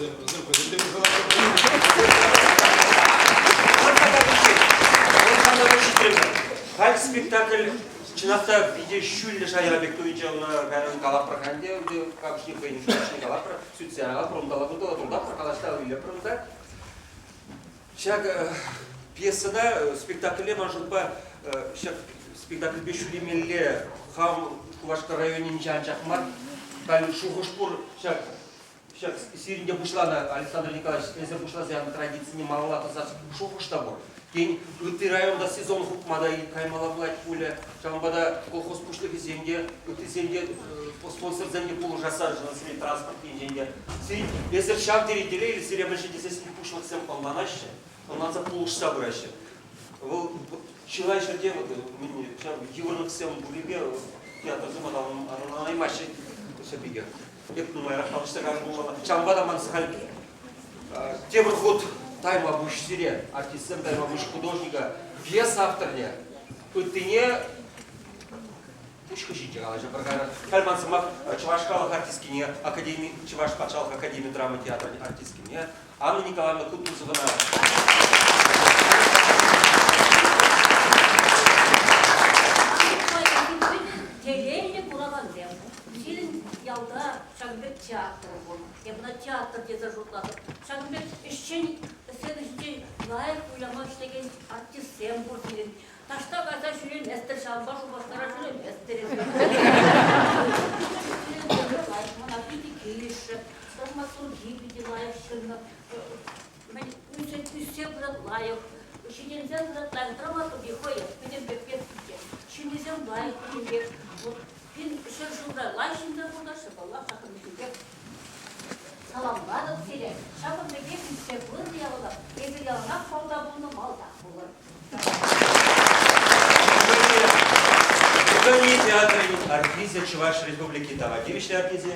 Халь спектакль Чӑнах та питӗ ҫӳллӗ шайра пек туйӑнчӗ ӑна кайран калапӑр-ха ӗнтӗ, ӗнтӗ кашни хӑйӗн шухӑшне калапӑр, сӳтсе калапӑр, унталла кунталла туртатпӑр, калаҫса илепӗр унта. Ҫак пьесӑна, спектакле ман шутпа ҫак спектакльпе ҫӳремелле хам Шупашкар районӗнче анчах мар. Халь шухӑш пур ҫак ҫак сирӗнте пуҫланӑ Александр Николаевич эсӗ пуҫласа янӑ традицине малалла тӑсас шухӑш та пур. Тен, ытти районта сезон хупма та каймалла пулать пулӗ. Ҫавӑнпа та колхоз пуҫлӑхӗсем те, ыттисем те, спонсорсем те пулӑшасса сире транспорт енчен те. Сирӗн, эсир ҫав тери телейлӗ, сире мӗншӗн тесессӗн пуҫлӑхсем ӑнланаҫҫӗ, ӑнланса пулӑшса пыраҫҫӗ. Вӑл чылай ҫӗрте вот, ҫав йывӑрлӑхсем пуррипе театрсем аталанаймаҫҫӗ ҫав пекех. Эп нумайрах калаҫса кайнӑ пулмалла. Ҫавӑнпа та ман халь тепӗр хут тайма пуҫ сире, артистсем тайма пуҫ художника, пьеса авторне, ыттине пуҫ хыҫӗнче калаҫӑпӑр кайран. Халь ман сӑмах Чӑваш халӑх артисткине, академи, Чӑваш патшалӑх академи драма театрӗн артисткине Анна Николаевна Кутузовӑна. Телейлӗ куракансем. Сирӗн ялта ҫакӑн пек театр пур. Эп ӑна театр тесе шутлатӑп. Ҫакӑн пек ӗҫчен сцена ҫинче лайӑх выляма ӗҫлекен артистсем пур сирӗн. Таҫта кайса ҫӳреместӗр, ҫавӑнпа Шупашкара ҫӳреместӗр. Лайӑх, мана питӗ килӗшрӗ. Драматурги питӗ лайӑх ҫырнӑ. Мӗн ӳссе пырать лайӑх, ҫитӗнсе пырать лайӑх. Драматурги хӑй пӗтӗмпех пек ҫыннисем лайӑх пӗтӗмпех. Вот пин ҫӗршывра лайӑх ҫынсем пурӑнаҫҫӗ, паллах, ҫакӑн пекех саламлатӑп сире. Ҫакӑн пекех ӳссе пырӑр яланах. Эсир яланах малта пулнӑ, малтах пулӑр. Пукане театрӗн артисчӗ Чӑваш Республики тава тивӗҫлӗ артисчӗ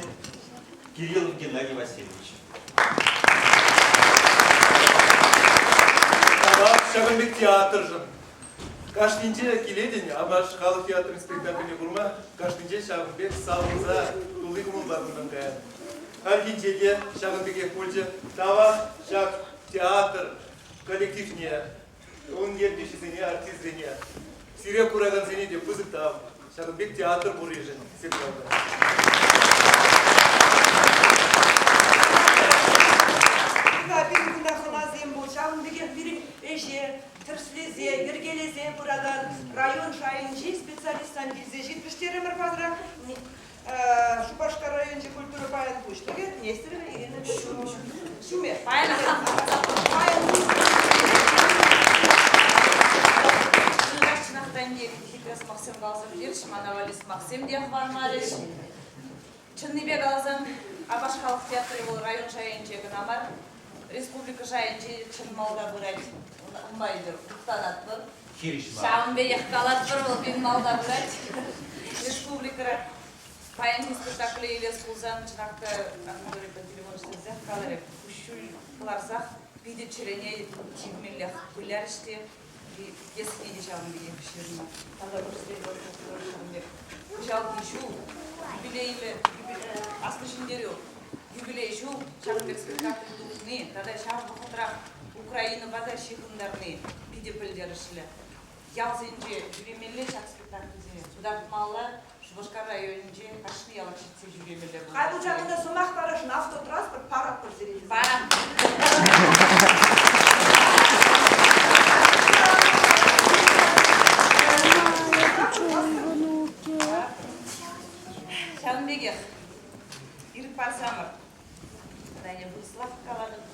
Кириллов Геннадий Васильевич. Тавах ҫакӑн пек театршӑн. Кашнинче килетӗн Апаш халӑх театрӗн спектакльне курма, кашнинче ҫакӑн пек савӑнса тулли кӑмӑлпа кунтан каятӑн. Хальхинче те ҫакӑн пекех пулчӗ. Тавах ҫак театр коллективне, ун ертӳҫисене, артистсене. Сире куракансене те пысӑк тав. Ҫакӑн пек театр пурришӗн сирӗн Пирӗн кунта хӑнасем пур. Ҫавӑн пекех пирӗн ӗҫе тӗрӗслесе, йӗркелесе пыракан район шайӗнчи специалистсем килсе ҫитрӗҫ терӗмӗр пасра. Шупашкар районӗнчи культура пайӗн пуҫлӑхӗ Нестерова Ирина Ҫуме. Паян Чӑнах та ӗнтӗ хитре сӑмахсем каласа пӗтерчӗҫ, мана валли сӑмахсем те хӑвармарӗҫ. Чӑннипе каласан, Апаш халӑх театрӗ вӑл район шайӗнче кӑна мар, республика шайӗнче чӑн малта пырать. Унпа эпир мухтанатпӑр. Хирӗҫ мар. Ҫавӑн пекех калатпӑр, вӑл пирӗн малта пырать. Республикӑра паянхи спектакле илес пулсан, чӑнах та Анатолий Пантелеймонович тӗрӗсех каларӗ, куҫҫуль кӑларсах питӗ чӗрене тивмеллех вылярӗҫ те, пьесине те ҫавӑн пекех ҫырнӑ. Тата ҫавӑн пек кӑҫалхи ҫул юбилейлӗ Аслӑ Ҫӗнтерӳ юбилей ҫул ҫакӑн пек спектакль тухни тата ҫав вӑхӑтрах Украинӑпа та ҫыхӑнтарни питӗ пӗлтерӗшлӗ. Ялсенче ҫӳремелле ҫак спектакльсене кӑтартмалла, Шупашкар районӗнче кашни ялах ҫитсе ҫӳремелле пулать. Халь учакунта сӑмах парасшӑн автотранспорт паратпӑр сире. Ҫавӑн пекех ирӗк парсамӑр, Таня вырӑслах калатӑп,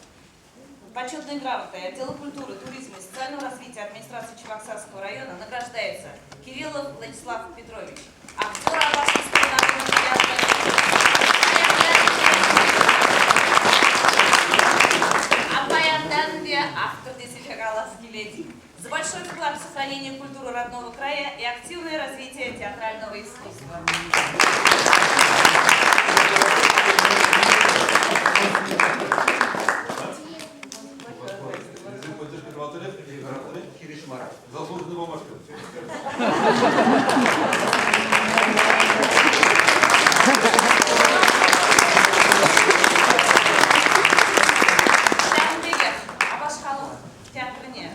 Почетной грамотой отдела культуры, туризма и социального развития администрации Чебоксарского района награждается Кириллов Владислав Петрович, актер Абашинского народного театра. А паянтан те автор тесе калас килет. За большой вклад в сохранение культуры родного края и активное развитие театрального искусства. Заслуженный бумажка. Ҫавӑн пекех Апаш халӑх театрне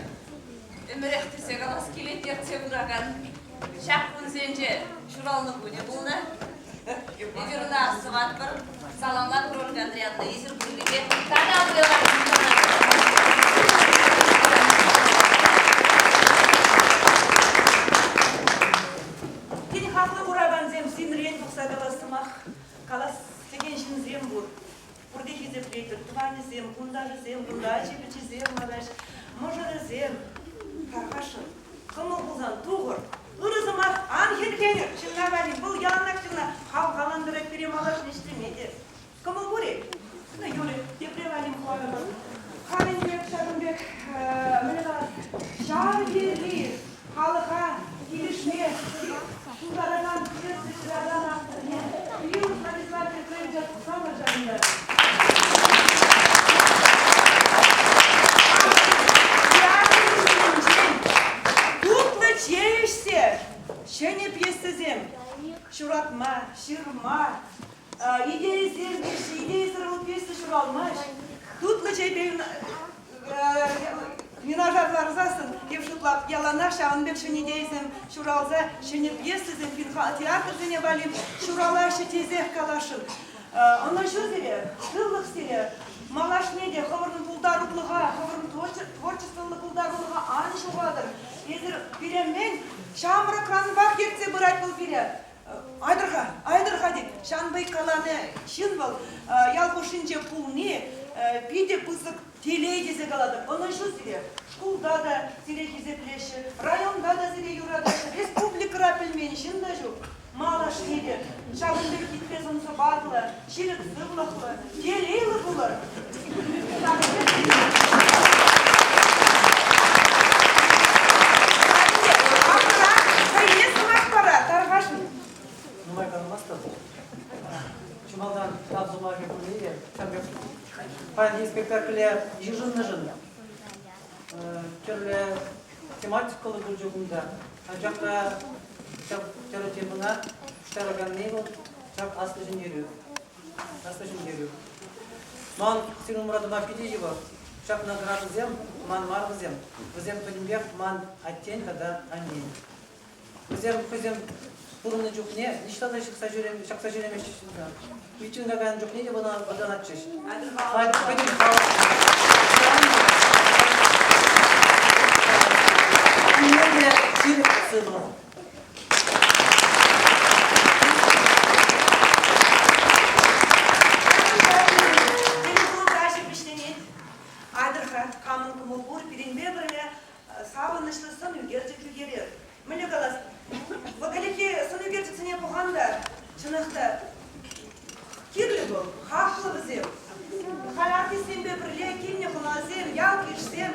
ӗмӗрех тесе калас килет ертсе пыракан ҫак кунсенче ҫуралнӑ кунӗ пулнӑ. Эпир ӑна сӑватпӑр, саламлатпӑр Ольга Андриановна, эсир пуррипе тата вӑйлӑрах. тӑванӗсем, хунташӗсем, кунта ачи-пӑчисем лараҫ, мӑшӑрӗсем. Тархасшӑн, кӑмӑл пулсан тухӑр. Ырӑ сӑмах ан хӗрхенӗр ҫынна валли. Вӑл яланах ҫынна хавхалантарать пире малашне ӗҫлеме те. Кӑмӑл пур-и? Ну, юрӗ, тепре валли хӑварӑпӑр. Халь ӗнтӗ ҫакӑн пек, мӗне калас, ҫав тери халӑха килӗшме пултаракан пьеса ҫыракан авторне Кирилл Владислав Петровича тухсамӑр ҫакӑнта. Тутлӑ чей ӗҫсе ҫӗнӗ пьесӑсем ҫуратма, ҫырма, Идейӑсем теҫҫӗ, идейӑсӑр вӑл пьеса ҫуралмасть. Тутлӑ чейпе юнашар ларсассӑн, тем шутлап, яланах ҫавӑн пек ҫӗнӗ идейӑсем ҫуралса ҫӗнӗ пьесӑсем театрсене валли ҫуралаҫҫӗ тесех каласшӑн. Ӑнӑҫу сире, сывлӑх сире, малашне те хӑвӑрӑн пултарулӑха, хӑвӑрӑн творчествӑллӑ пултарулӑха ан ҫухатӑр. Эсир пире мӗн ҫамрӑкранпах ертсе пырать вӑл пире. Айтӑр-ха, айтӑр-ха тет. Ҫавӑн пек каланӑ ҫын вӑл ял хушшинче пулни питӗ пысӑк телей тесе калатӑп. Ӑнӑҫу сире. Шкулта та сире хисеплеҫҫӗ, районта та сире юратаҫҫӗ, республикӑра пӗлмен ҫын та ҫук. Малашне те ҫавӑн пек хитре сӑн-сӑпатлӑ, ҫирӗп сывлӑхлӑ, телейлӗ пулӑр. Хӑйне сӑмах пара, тархасшӑн. Нумай канмастӑп. Чи малтан тав сӑмахӗ пулни те ҫав пек паянхи спектакле йышӑннӑшӑн тӗрлӗ тематикӑллӑ пулчӗ кунта. Анчах та ҫав тӗрлӗ темӑна пуҫтараканни вӑл ҫак Аслӑ Ҫӗнтерӳ. Аслӑ Ҫӗнтерӳ. Ман сирӗн умра тӑма питӗ йывӑр. Ҫак наградӑсем ман мар вӗсем. Вӗсем пӗтӗмпех ман аттен тата аннен. Вӗсем хӑйсем пурӑннӑ чухне ниҫта та ҫыхса ҫакса ҫӳремеҫҫӗ. Митинга кайнӑ чухне те вӑтанатчӗҫ. Халь пӗтӗм халӑх ҫирӗп сывлӑх. Тӗлпулу каҫӗ вӗҫленет. Айтӑр-ха, камӑн кӑмӑл пур, пирӗнпе пӗрле савӑнӑҫлӑ сӑн ӳкерчӗк ӳкерер. Мӗнле калас, вӑл ӗлӗкхи сӑн ӳкерчӗксене пӑхан та, чӑнах та, кирлӗ вӑл, хаклӑ вӗсем. Халь артистсемпе пӗрле килнӗ хӑнасем, ял-йышсем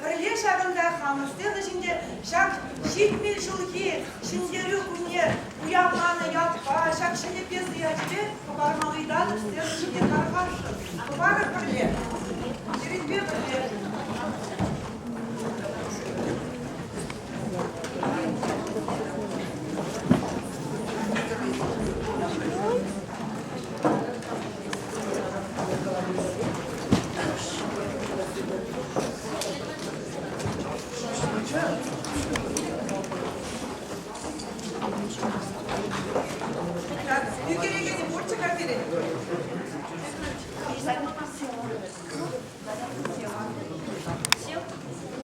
пӗрле ҫакӑнта хамӑр сцена ҫинче ҫак 70 ҫулхи Ҫӗнтерӳ кунне уявланӑ ятпа ҫак ҫӗнӗ пьеса ячӗпе хӑпарма ыйтатӑп сцена ҫине тархасшӑн. Хӑпарӑр пӗрле, пирӗнпе пӗрле. Так, ӳкерекенӗ пурччӗ-ха пирӗн.